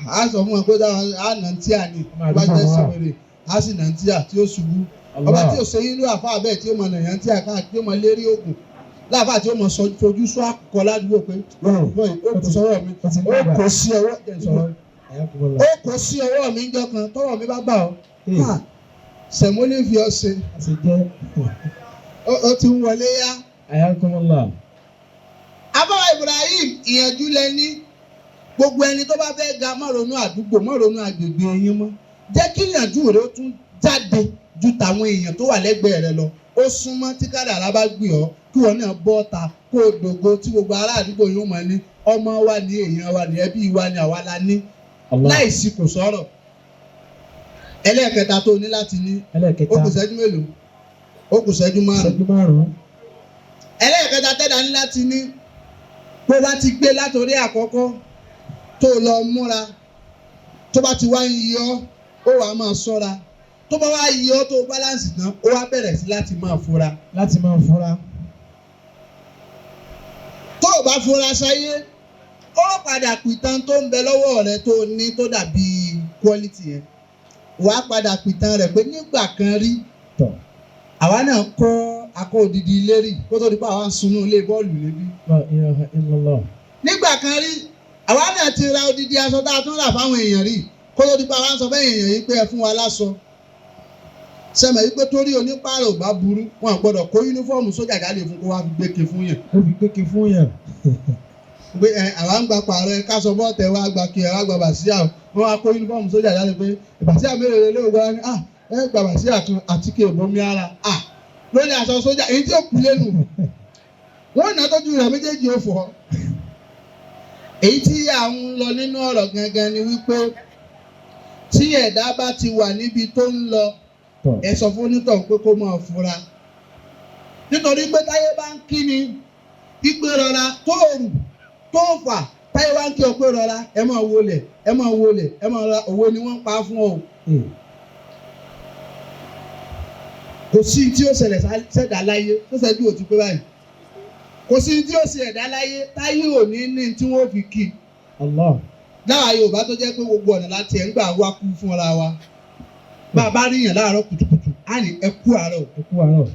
A sọ fún wọn pé táwọn á nà ń tíà ni, Ọmọ bá àdúgbò jẹ́ wa. sèwèrè, á sì nà ń tíà tí ó ṣubú. Ọba tí ò ṣe yín ló àfa bẹ́ẹ̀ tí ó mọ nàyàn tíà káàkiri tí ó mọ lérí ògùn. Láàfáà tí ó mọ fojú sọ àkùkọ ládùúgbò pé bọ́ọ̀ ó kò sọ́wọ́ mi, Ó ti ń ó dàgbà. kò sí ọwọ́ jẹ́ n sọ̀rọ̀. Ayakumullah. Ó kò sí ọwọ́ mi ńjọ́ kan tọ́wọ́ mi bá bà ọ́. Ha, sẹ̀mólì fi ọ́ ṣe. A sì jẹ́. Ó ti ń wọlé yá. Ayakumullah. Abáwa Ibrahim, ìyànjú lẹni. Gbogbo ẹni tó bá fẹ́ ga, má ronú àdúgbò, má ronú agbègbè yín mọ́. Jẹ́ kí ìyànjú rẹ ó tún jáde ju tàwọn èèyàn tó wà lẹ́gbẹ̀ẹ́ rẹ lọ. Ó súnmọ́ tí kádàrá bá gbé ọ kí wọn náà bọ́ ta kó o dògo tí gbogbo ará àdúgbò yóò mọ̀ ní ọmọ wa ní èèyàn wa ní ẹbí wa ní àwa la ní. Allah. Láìsí kò sọ̀rọ̀. Ẹlẹ́ẹ̀kẹta tó ní láti ní. Ẹlẹ́ẹ̀kẹta. Ó kù ṣẹ́jú mélòó? Ó kù ṣẹ́jú 5. Ìṣẹ́jú 5. Ẹlẹ́ẹ̀kẹta tẹ́dá ní láti ní, bó bá ti gbé látòrí àkọ́kọ́ tó lọ múra, tó bá ti wá ń yọ ó wàá máa ṣọ́ra. Tó bá wá yọ tó balance tán, ó wá bẹ̀rẹ̀ sí láti máa fura. Láti máa fura. Tó o bá fura sáyé, ó padà pìtàn tó ń bẹ lọ́wọ́ rẹ tó ní tó dàbí quality yẹn, wàá padà pìtàn rẹ̀ pé nígbà kan rí Tọ̀. àwa náà kọ́ akọ́ odidi ilé rí kó tó di pé àwa ń sunú ilé bọ́ọ̀lù níbí. La ilaha illallah. Nígbà kan rí, àwa náà ti ra odidi aṣọ tá a tún rà fáwọn èèyàn rí kó tó di pa wá ń sọ fẹ́yìn èèyàn yìí pé ẹ fún wa láṣọ. Sẹ́mi yìí pé torí onípààrọ̀ ò bá burú, wọn gbọ́dọ̀ kó yúnífọ́ọ̀mù sójà jáde fún kó wá fi gbé ke fún yàn. Ó fi gbéke fún yàn. Pé ẹ àwa ń gba pààrọ̀ ẹ káṣọ bọ́ọ̀tẹ̀ wá gba kí ẹ wá gba bàṣíà, wọn wá kó yúnífọ́ọ̀mù sójà jáde pé bàṣíà mélòó lè wọ́n ní à ẹ gba bàṣíà kan àti kí èbó mi ara à lórí aṣọ sójà èyí tí ó kú lẹ́nu wọn nà tójú rẹ̀ méjèèjì ó fọ́. Èyí tí à ń lọ nínú ọ̀rọ̀ gangan ni wípé tí ẹ̀dá bá ti wà níbi tó ń lọ, Tọ̀. ẹ sọ fún onítọ̀ pé kó máa fura, nítorí pé táyé bá ń kí ni gbígbé rọra tó rù tó fà, táyé bá ń kí ọ pé rọra, ẹ máa wọlé, ẹ máa wọlé, ẹ máa rọra, òwe ni wọ́n ń pa fún ọ o. Kò sí tí ó ṣẹlẹ̀ sẹ́dá láyé tó ṣẹ́jú òtún pé báyìí, kò sí tí ó ṣe ẹ̀dá láyé táyé ò ní ní tí wọ́n fi kí i. Allah. Láwa Yorùbá tó jẹ́ pé gbogbo ọ̀nà láti ẹ̀ ń gbà wá kú fúnra wa, bá a bá ríyàn láàárọ̀ kùtùkùtù á ní ẹ kú àárọ̀ o. Ẹ kú àárọ̀.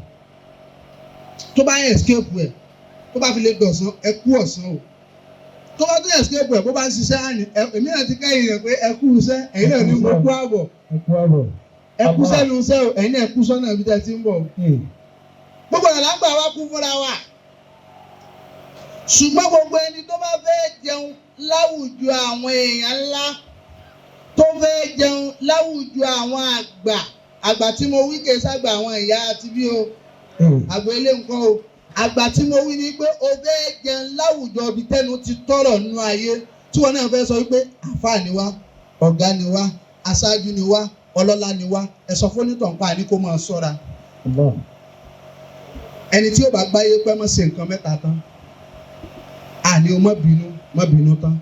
Tó bá yẹn escape ẹ̀, tó bá fi lè dọ̀sán, ẹ kú ọ̀sán o. Tó bá tún escape ẹ̀, bó bá ń ṣiṣẹ́ á ní èmi náà ti kẹ́yìn rẹ̀ pé ẹ kú iṣẹ́, ẹ̀yin náà ní mo kú àbọ̀. Ẹ kú àárọ̀. Ẹ kú sẹ́nu iṣẹ́ o, ẹ̀yin náà ẹ kú sọ́nà ibi tẹ́ ti ń bọ̀ o. Gbogbo ọ̀nà là ń gbà wá kú fúnra wa, ṣùgbọ́n gbogbo ẹni tó bá fẹ́ jẹun láwùjọ àwọn èèyàn ńlá, tó fẹ́ jẹun láwùjọ àwọn àgbà, àgbà tí mo wí kì í ságbà àwọn ìyá àti bí o, àgbà ilé nǹkan o, àgbà tí mo wí ni pé o fẹ́ jẹun láwùjọ ibi tẹ́nu ti tọrọ nínú ayé, tí wọn náà fẹ́ sọ wípé àfáà ni wá, ọ̀gá ni wá, aṣáájú ni wá, ọlọ́lá ni wá, ẹ sọ fún onítàn pa ni kó máa ṣọ́ra. Allah. Ẹni tí ó bá gbáyé pẹ́ mọ́ ṣe nǹkan mẹ́ta tán. Àní o má bínú, má bínú tán.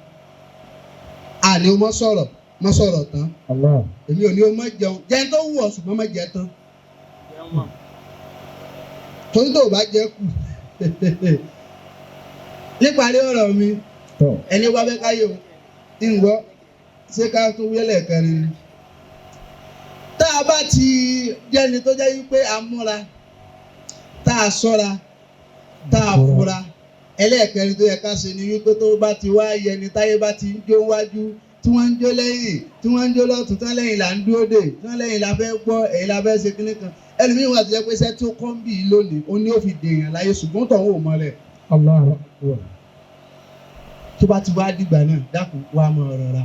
Àní o má sọ̀rọ̀, má sọ̀rọ̀ tán. Allah. Èmi ò ní o má jẹun, jẹun tó wù ọ́ ṣùgbọ́n má jẹ tán. Torí tó o bá jẹ kù. Níparí ọ̀rọ̀ mi, Tọ̀. ẹni wá fẹ́ káyé o, ǹgbọ́ ṣé ká tún wílẹ̀ kẹrin ni. Tá a bá ti jẹ́ni tó jẹ́ wípé a múra, tá a ṣọ́ra, tá a fura, ẹlẹ́ẹ̀kẹrin tó yẹ ká ṣe ni wípé tó bá ti wá yẹni táyé bá ti ń jó wájú, tí wọ́n ń jó lẹ́yìn, tí wọ́n ń jó lọ́tún, tán lẹ́yìn là ń dúró dè, tán lẹ́yìn la fẹ́ gbọ́, ẹ̀yìn la fẹ́ ṣe kíní kan. Ẹlòmíín wà tó jẹ́ pé iṣẹ́ tó kọ́ ń bì í lónìí, ó ní ó fi dèèyàn láyé, ṣùgbọ́n tọ̀hún ò mọ rẹ̀. Allahu akbar. Tó bá ti wá dìgbà náà, dákun wá máa rọra.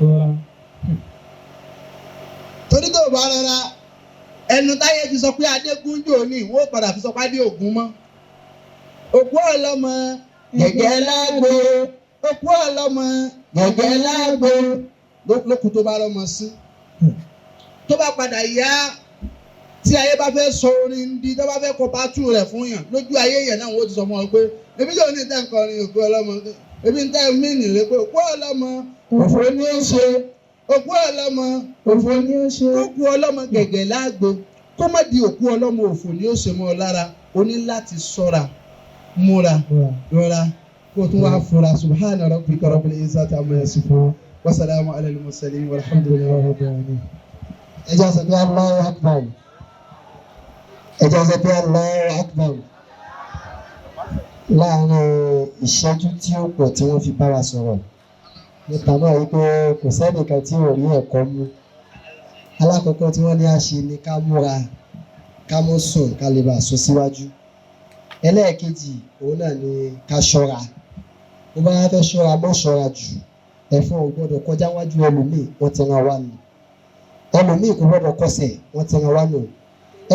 Rọra. Torí tó bá rọra, ẹnu táyé fi sọ pé Adégúnjò ní ìwọ padà fi sọ pé Adé Ògún mọ́. Òkú ọlọ́mọ gẹ̀gẹ́ lágbo, òkú ọlọ́mọ gẹ̀gẹ́ lágbo, lókun tó bá rọmọ sí. Tó bá padà yá, tí ayé bá fẹ́ sọ orin di, tó bá fẹ́ kọ pátú rẹ̀ fún yàn lójú ayé yẹn náà, wọ́n ti sọ fún ọ pé ebi yóò ní ìtẹ́ nkọrin òkú ọlọ́mọ, ebi ń tẹ́ mí nìlé pé òkú ọlọ́mọ òfò ní í ṣe. Òkú ọlọ́mọ Òfò ni ó ṣe. Kókú ọlọ́mọ gẹ̀gẹ̀ láàgbo kó má di òkú ọlọ́mọ òfò ni ó ṣe mọ́ ọ lára. O ní láti ṣọ́ra, múra, rọra, kó o tún wá fura. Subhana rabbika rabbil izzati amma yasifun wa salamu ala al-mursalin walhamdulillahi rabbil alamin. Ẹ jẹ́ sọ pé Allahu Akbar. Ẹ jẹ́ sọ pé Allahu Akbar. Láàárín ìṣẹ́jú tí ó pọ̀ tí wọ́n fi bá wa sọ̀rọ̀ nípa náà wípé kò sẹ́nìkan tí ò rí ẹ̀kọ́ mú. Alákọ̀ọ́kọ́ tí wọ́n ní á ṣe ni ká múra, ká mọ́ sùn, ká lè bàa sún síwájú. Ẹlẹ́ẹ̀kejì òun náà ni ká ṣọ́ra. Bó bá fẹ́ ṣọ́ra, mọ́ ṣọ́ra jù. Ẹ̀fọn ò gbọ́dọ̀ kọjá wájú ẹlòmíì, wọ́n ti rán wa nù. Ẹlòmíì kò gbọ́dọ̀ kọsẹ̀, wọ́n ti rán wa nù.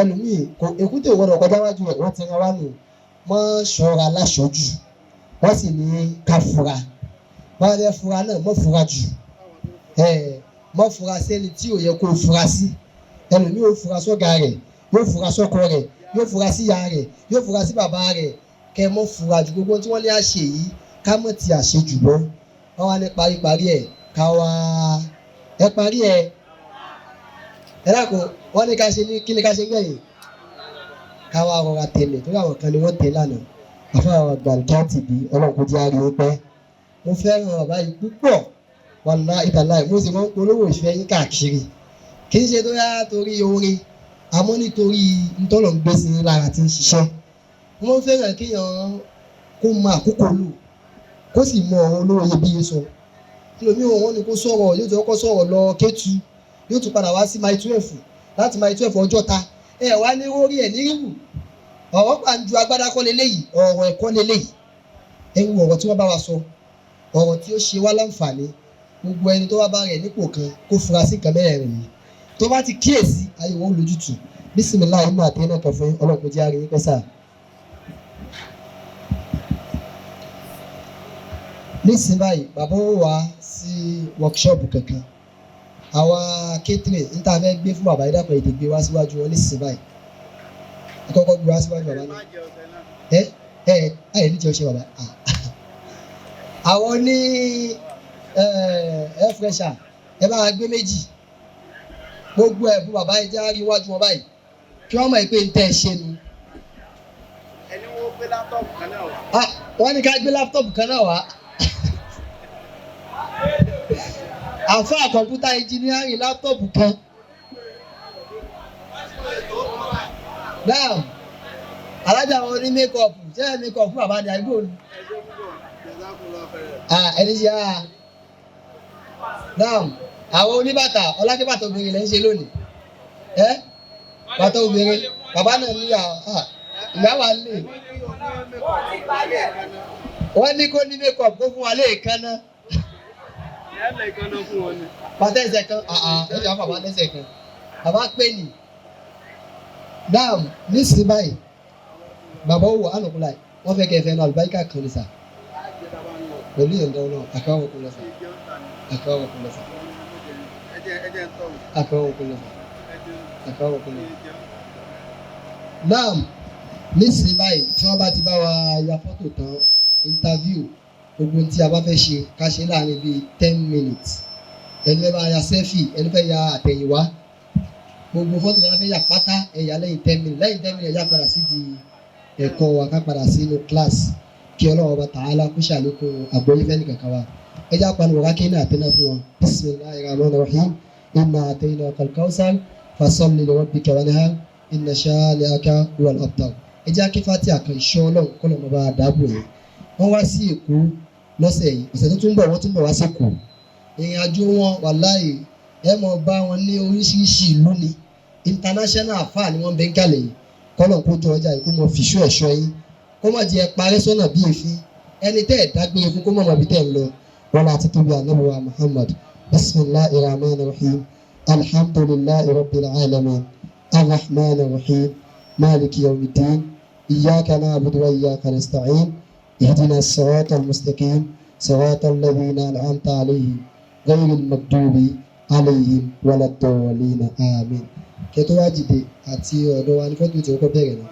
Ẹlòmíì kò èkúté ò gbọ́dọ̀ kọjá wájú ẹ̀, wọ́n ti rán wa nù. Mọ́ ṣọ́ra láṣọ́jù, wọ́n sì ní ká fura. Wọ́n fẹ́ fura náà, mọ́ fura jù. Mọ́ fura sẹ́ni tí ò yẹ kó fura sí. Ẹlòmíì ò fura sọ́gà rẹ̀, yóò fura sọ́kọ rẹ̀, yóò fura sí ìyá rẹ̀, yóò fura sí bàbá rẹ̀. Kẹ́ mọ́ fura jù. Gbogbo tí wọ́n ní àṣẹ yìí, ká mọ̀ ti àṣejù bọ́. Wọ́n wá ní paríparí ẹ̀ ká wá ẹ parí ẹ̀. Ẹ dákun, wọ́n ní ká ṣe ní kí ni ká ṣe gbẹ̀yìn? Ká wá rọra tẹ̀lé torí àwọn kan ni wọ́n tẹ̀ lánàá. Àfọwọ́ gbàǹkà tì bí Ọlọ́run kò jẹ́ àárín pẹ́. Mo fẹ́ràn bàbá yìí púpọ̀, wàláhì tàláhì, mo sì máa ń polówó ìfẹ́ yín káàkiri. Kì í ṣe tó yá torí orin, àmọ́ nítorí ntọ́lọ̀ ń gbé sí yín lára tí ń ṣiṣẹ́. Mo máa ń fẹ́ràn kéèyàn kó mọ àkókò lò, kó sì mọ ọ̀rọ̀ olówó iyebíye sọ. Ẹlòmíì wọn ni kó sọ̀rọ̀, yóò ti kọ́kọ́ sọ̀rọ̀ lọ Kétu, yóò tún padà wá sí Mile 12, láti Mile 12 Ọjọ́ta. Ẹ wá ní orí ẹ̀ ní ríwù. Ọ̀rọ̀ gbà ń ju agbádá kọ́ leléyìí, ọ̀rọ̀ ẹ̀kọ́ leléyìí. Ẹ wo ọ̀rọ̀ tí wọ́n bá wa sọ, ọ̀rọ̀ tí ó ṣe wá láǹfààní. Gbogbo ẹni tó wá bá rẹ̀ nípò kan kó fura sí nǹkan mẹ́rẹ̀ẹ̀rin yìí. Tó bá ti kíyèsí, ayé wọn ó lójútùú. Bísímilláhi inú àtẹ́yìn náà kan fún yín, Ọlọ́run kò jẹ́ àárín yín pẹ́ sáà. Nísìnyí báyìí, bàbá ó wá sí workshop kankan. Àwa catering ń tá a fẹ́ gbé fún bàbá yìí, dàpọ̀ ètè gbé wá síwájú wọn nísìnyí báyìí. Ẹ kọ́kọ́ gbé wá síwájú bàbá náà. Ẹ ẹ ẹ ní jẹ́ ọṣẹ bàbá. Àwọn ní air fresher, ẹ bá wa gbé méjì. Gbogbo ẹ̀ fún bàbá yìí jẹ́ àárín iwájú wọn báyìí. Kí wọ́n mọ̀ pé ń tẹ́ ẹ ṣe nu. Ẹni wọ́n gbé laptop kan náà wá. Wọ́n ní ká gbé laptop kan náà wá. Àfáà kọ̀mpútà engineering laptop kan. Náà, alájà wọn ní makeup, ṣé ẹ makeup fún bàbá ni àbí òun? Ẹni ṣe á. Náà, àwọn oníbàtà, ọlákẹ́ bàtà obìnrin lẹ́ ń ṣe lónìí. Ẹ bàtà obìnrin, bàbá náà ní ìyá wa lè. Wọ́n ní kó ní makeup kó fún wa léèkánná. Bàtà ẹsẹ̀ kan, ẹ jọ bàbá lẹ́sẹ̀ kan. Bàbá pè ní. Náà, nísìnyí báyìí, bàbá ó wọ ànàkúnlá yìí, wọ́n fẹ́ kẹ́ ẹ fẹ́ nu àlùbáríkà kan ní sà. Pẹ̀lú ìyọ̀ǹda Ọlọ́run, àkàwọ̀ kò lọ sà. Àkàwọ̀ kò lọ sà. Àkàwọ̀ kò lọ sà. Àkàwọ̀ kò lọ sà. Náà, nísìnyí báyìí, tí wọ́n bá ti bá wa ya fọ́tò tán, interview, gbogbo tí a bá fẹ́ ṣe, ká ṣe láàrin bíi 10 minutes. Ẹni fẹ́ bá ya selfie, ẹni fẹ́ ya àtẹ̀yìnwá, gbogbo fọ́tò tí a bá fẹ́ yà pátá, ẹ yà lẹ́yìn 10 minutes. Lẹ́yìn 10 minutes, ẹ yà padà sí di ẹ̀kọ́ wa, ká padà sínú class. Kí Ọlọ́run ọba tààlà kó ṣàlékún àgbọ́yé fẹ́ni kankan wa. Ẹ jẹ́ àpanu wọ̀ká kí ní àtẹná fún wọn. Bismillahir rahmanir rahim. Inna a'tainaka al-kawthar fasalli li rabbika wanhar inna shani'aka huwal abtar. Ẹ jẹ́ kí Fatiha kan ìṣọ́ Ọlọ́run kọ́ lọ́mọ bá dáàbò yẹn. Wọ́n wá sí Èkó lọ́sẹ̀ yìí, ọ̀sẹ̀ tó tún bọ̀ wọ́n tún bọ̀ wá sí Èkó. Ìrìn àjò wọn wàláhì ẹ mọ̀ bá wọn ní oríṣiríṣi ìlú ni. International àfáà ni wọ́n bẹ ń kàlẹ̀ yìí. Kọ́lọ̀ kó jọ ọjà yìí kó mọ fìṣú ẹ̀ṣọ́ yín. Kó má jẹ́ parẹ́ sọ́nà bí èéfín. Ẹni tẹ́ ẹ̀ dágbére fún kó mọ̀ mọ̀ bí tẹ́ ẹ̀ ń lọ. Wọ́n láti tóbi Ànábì wa Muhammad. Bismillahir rahmanir rahim. Alhamdulillahi rabbil alamin. Arrahmanir rahim. Maliki yawmiddin. Iyyaka na'budu wa iyyaka nasta'in. اهدنا الصراط المستقيم صراط الذين أنعمت عليهم غير المغضوب عليهم ولا الضالين آمين. Kí ẹ tó wá dìde àti ọ̀dọ̀ wa ní fọ́tò tí ó kọ́ bẹ̀rẹ̀ náà.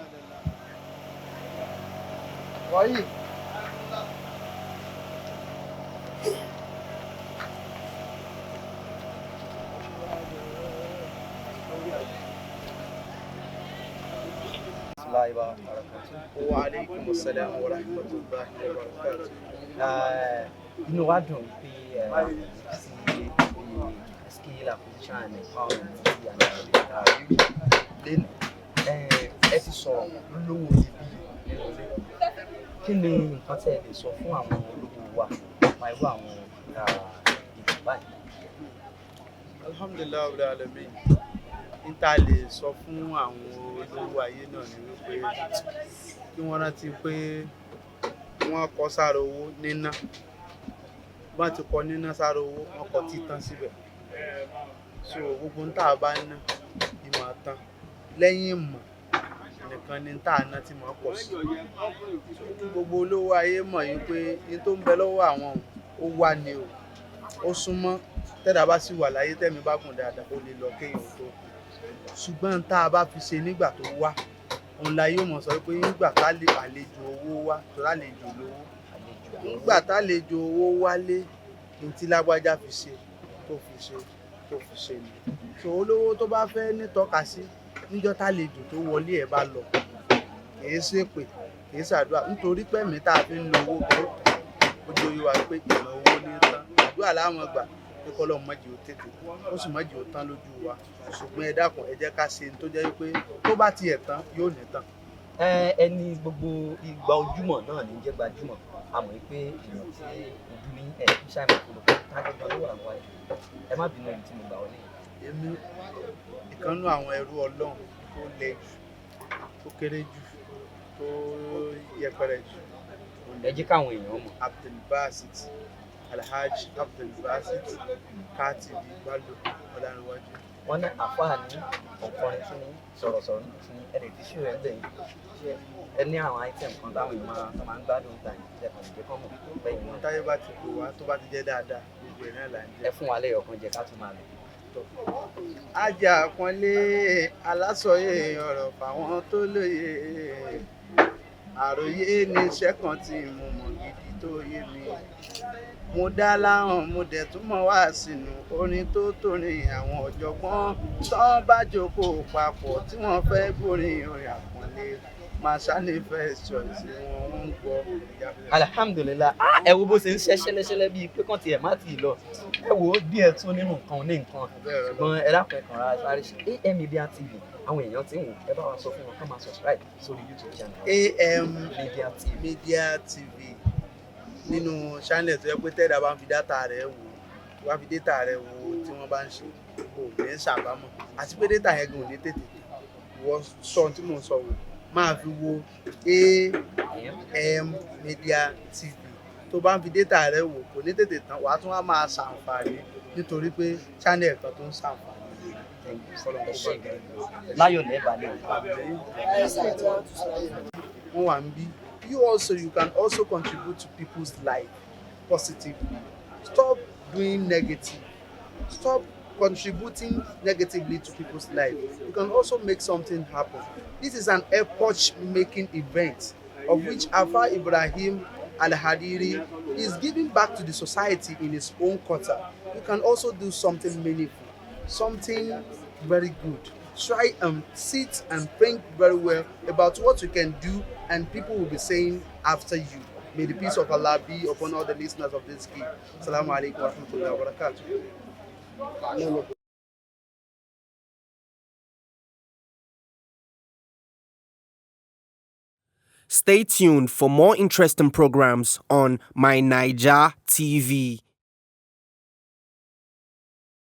Rahmatulahi wa barakatuh. Wa alaikum assalam wa rahmatullahi wa barakatuh. Inú wa dùn pé sí ibi skill acquisition and empowerment ti àná lẹ́nu. Ẹ ti sọ̀rọ̀ lówó iyebíye nínú ilé. Kí ni nǹkan tí ẹ lè sọ fún àwọn olówó wa nípa irú àwọn ètò báyìí? Alhamdulillahi rabbil alamin. N ta lè sọ fún àwọn olówó ayé náà ni wípé kí wọ́n rántí pé wọ́n kọ sára owó níná. Wọ́n ti kọ níná sára owó, wọ́n kọ títán síbẹ̀. So gbogbo ń tà bá ná, ìmọ̀ tán. Lẹ́yìn ìmọ̀ nìkan ni tá a ná tí mọ̀ pọ̀ sí. So kí gbogbo olówó ayé mọ̀ yìí pé ní tó ń bẹ lọ́wọ́ àwọn ó wà ní o. Ó súnmọ́ tẹ́dà bá sì wà láyé, tẹ́mi bá gùn dáadáa, ó lè lọ kéèyàn tó kú. Ṣùgbọ́n tá a bá fi ṣe nígbà tó wá, òun la yóò mọ̀ sọ pé nígbà tá lè àlejò owó wá, tó lálejò lówó, nígbà tá àlejò owó wálé, ní tí lágbájá fi ṣe tó fi ṣe tó fi ṣe ni. So olówó tó bá fẹ́ nítọ́ka sí níjọ́ tálejò tó wọlé ẹ̀ bá lọ, kìí ṣèpè, kìí ṣàdúrà, nítorí pẹ̀mí tá a fi ń lo owó kan ó jẹ́ oyé wa pé ìmọ̀ owó ní tán. Àdúrà láwọn gbà pé kọ́lọ́ mọ́jì ó tètè, ó sì mọ́jì ó tán lójú wa. Ṣùgbọ́n ẹ dákun, ẹ jẹ́ ká ṣe tó jẹ́ pé tó bá tiẹ̀ tán yóò ní tán. Ẹni gbogbo ìgbà ojúmọ́ náà ní jẹ́ gbajúmọ̀. A mọ̀ pé èèyàn tí ojú ní ẹ̀ ń ṣàìmọ̀ kúrò tágbẹ́gbẹ́ ló wà wájú. Ẹ má bínú ibi tí mo gbà wọlé. Èmi ìkànnú àwọn ẹrú Ọlọ́run tó le jù, tó kéré jù, tó yẹpẹrẹ jù. Ẹ jẹ́ káwọn èèyàn mọ̀. Abdulbasit, Alhaji Abdulbasit Katibi Bello Ọlárẹ̀wájú. Wọ́n ní àfáà ní ọ̀kọrin tún ní sọ̀rọ̀sọ̀rọ̀ náà tún ní ẹ̀rẹ̀ tí ṣù rẹ̀ ń bẹ̀yìn. Ṣé ẹ ní àwọn item kan táwọn èèyàn máa tó máa ń gbádùn ta yìí lẹ́kọ̀ọ́ lè jẹ́ kọ́ mọ̀ bẹ́yìn Ohun náà? táyé bá ti pè wá, tó bá ti jẹ́ dáadáa, gbogbo ẹ̀ náà là ń Ẹ jẹ́. fún wa lẹ́yọ̀ kan jẹ ká tún máa lọ. Ajá àpọ́nlé alásọyé ọ̀rọ̀ fáwọn tó lóye. Àròyé ní iṣẹ́ kan tí mo mọ̀ gidi tó yé mi. Mo dá láhàn, mo dẹ̀ tún mọ̀ wá sínú orin tó torin àwọn ọ̀jọ̀gbọ́n tán bá jókòó papọ̀ tí wọ́n fẹ́ gbórin orin àpọ́nlé. Màṣá ní first choice wọn ń gbọ́. Alhamdulilah. Ẹ wo bó ṣe ń ṣe ṣẹlẹṣẹlẹ bíi pé kàn tiẹ̀ má tì í lọ. Ẹ wo díẹ̀ tún nínú nǹkan ní nǹkan, ṣùgbọ́n ẹ dákun, ẹ kàn ra sáré ṣe AM Media TV. Àwọn èèyàn ti ń wò. Ẹ bá wa sọ fún wọn kán máa subscribe sórí YouTube channel. AM Media TV. Media TV, nínú channel tó yẹ pé tẹ́lẹ̀ bá ń fi data rẹ̀ wò, wá fi data rẹ̀ wò tí wọ́n bá ń ṣe, kò ní ṣàbámọ̀, àti pé data yẹn gan ò ní tètè wọ. Sọ ohun tí mò ń sọ wò, máa fi wo AM Media TV. Tó bá ń fi data rẹ̀ wò, kò ní tètè tán, wàá tún wá máa ṣàǹfààní nítorí pé channel kan tó ń ṣàǹfààní. Thank you. Ẹ ṣé gan. Láyọ̀ lẹ́ẹ̀bà lè. Wọ́n wà ń bí. You also, you can also contribute to people's life positively. Stop doing negative, stop contributing negatively to people's life. You can also make something happen. This is an epoch making event of which Afa Ibrahim Al-Hariri is giving back to the society in his own quarter. You can also do something meaningful, something very good. Try and sit and think very well about what you can do, and people will be saying after you. May the peace of Allah be upon all the listeners of this gift. Assalamu alaikum wa rahmatullahi wa barakatuh. Stay tuned for more interesting programs on My Naija TV.